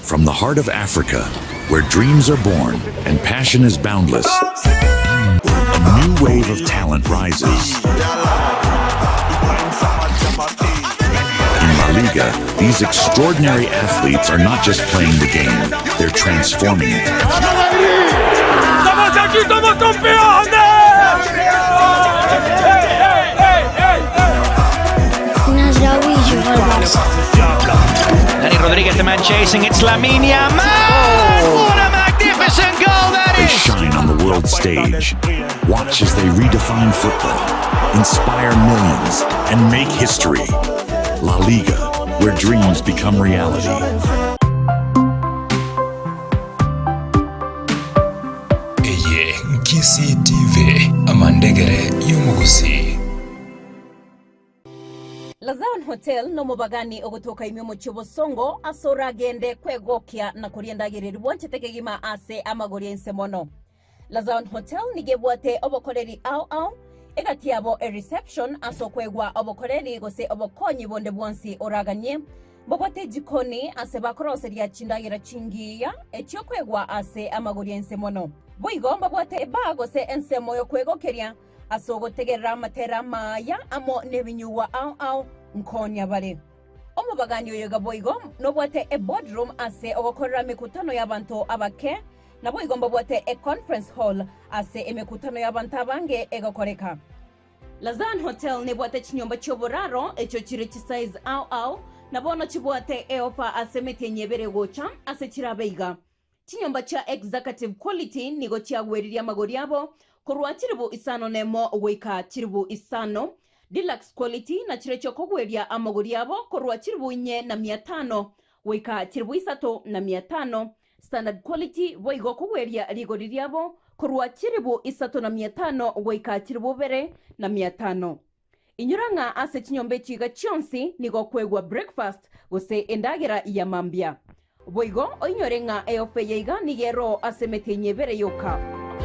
S4: From the heart of Africa, where dreams are born and passion is boundless, a new wave of talent rises. In La Liga, these extraordinary athletes are not just playing the game, they're transforming it.
S5: Dani Rodriguez, the man chasing. It's Lamine Yamal. What a magnificent goal that
S4: They
S5: is!
S4: shine on the world stage. Watch as they redefine football, inspire millions, and make history. La Liga, where dreams become reality.
S8: Eye Nkisii TV, amandegere y'omogusii.
S20: Lazaon Hotel nomobagani ogotoka ime omochie obosongo ase oragende kwegokia na koria endagera eria bwanchete kegima ase amagori ainse mono. Lazaon Hotel nigo ebwate obokoreri ao ao, egati yabo ereception ase okoegwa obokoreri gose obokonyi bonde bwonsi oraganie. Mbobwate ejikoni ase bakoroseria chindagera chingiya echiokoegwa ase amagori ainse mono. Boigo mbabwate ebar gose ensemo yokwegokeria ase ogotegerera amatera amaya amo nebinyugwa ao ao nkonya bare. Omobagani oyo iga boigo nobwate eboardroom ase ogokorera emekutano y'abanto abake, naboigo mbabwate econference hall ase emekutano y'abanto abange egokoreka. Lazan Hotel nebwate chinyomba chi'oboraro echio chire chisize ao ao, na bono chibwate eofa ase emetienyi ebere egocha ase chirabe iga. Chinyomba chia Executive Quality nigo chiagweririe amagori abo korwa chilifu isano nemo goika chilifu isano, Deluxe Quality nachirochio kogweria amagori abo korwa chilifu inye na mia tano goika chilifu isato na mia tano, Standard Quality boigo kogweria rigori riabo korwa chilifu isato na mia tano goika chilifu ibere na mia tano. Inyora ng'a ase chinyomba echi iga chionsi nigo okoegwa breakfast gose endagera ya mambia. Boigo oinyore ng'a eofa eye iga nigo eroo ase emetienyi ebere yoka.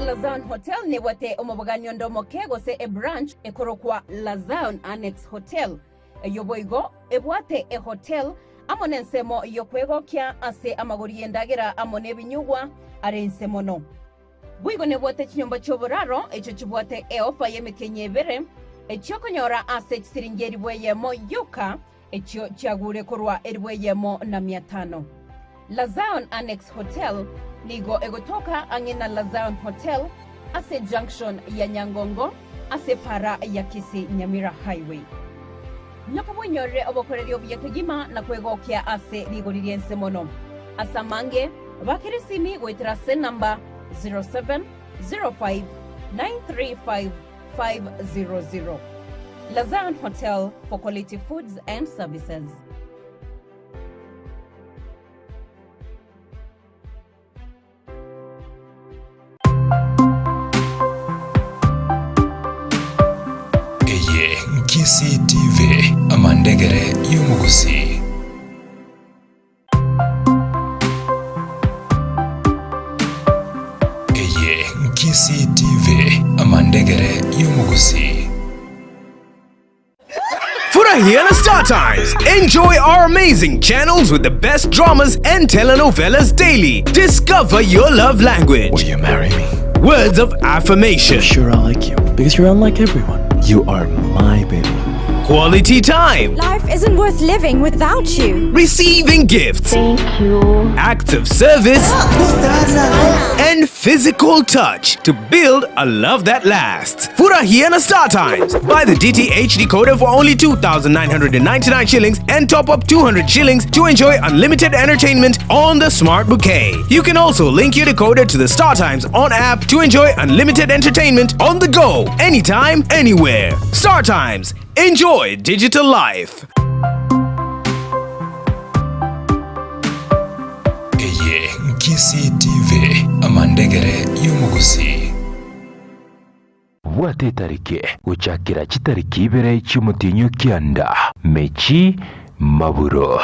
S20: Lazaon Hotel nebwate omobogani onde omoke gose ebranch ekorokwa Lazaon Annex Hotel. Eyio boigo ebwate ehotel amo nensemo y'okwegokia ase amagori y'endagera amo nebinyugwa are inse mono. Boigo nebwate chinyomba chi'oboraro echio chibwate eofa y'emetienyi ebere, echi'okonyora ase chisiringi elifu eyemo yoka, echio chiagure korwa elifu eyemo na mia tano. Lazaon Annex Hotel nigo egotoka ang'e na Lazaon Hotel ase junction ya Nyangongo ase epara ya Kisii Nyamira Highway. Nyoka bwenyorere obokoreri obuya kegima na kwegokia ase rigori ri'ense mono. Ase amange, bakera esimi goetera ase enamba 0705935500. Lazaon Hotel for quality foods and services.
S8: Eye Nkisii TV, amandegere y'omogusii. Eye Nkisii TV, amandegere y'omogusii.
S23: Furahia na Star Times. Enjoy our amazing channels with the best dramas and telenovelas daily. Discover your love language.
S24: Will you marry me?
S23: Words of affirmation.
S24: I'm sure I like you because you're unlike everyone. You are my baby.
S23: Quality time.
S25: Life isn't worth living without you.
S23: Receiving gifts.
S25: Thank you.
S23: Acts of service. And physical touch to build a love that lasts. Furahia na Star Times. Buy the DTH decoder for only 2,999 shillings and top up 200 shillings to enjoy unlimited entertainment on the Smart Bouquet. You can also link your decoder to the Star Times on app to enjoy unlimited entertainment on the go, anytime, anywhere. Star Times. Enjoy digital life.
S8: Eye Nkisii TV, amandegere y'omogusii. Bwata etariki gochakera chitariki ibere chi'omotienyi o kianda, mechi maburo.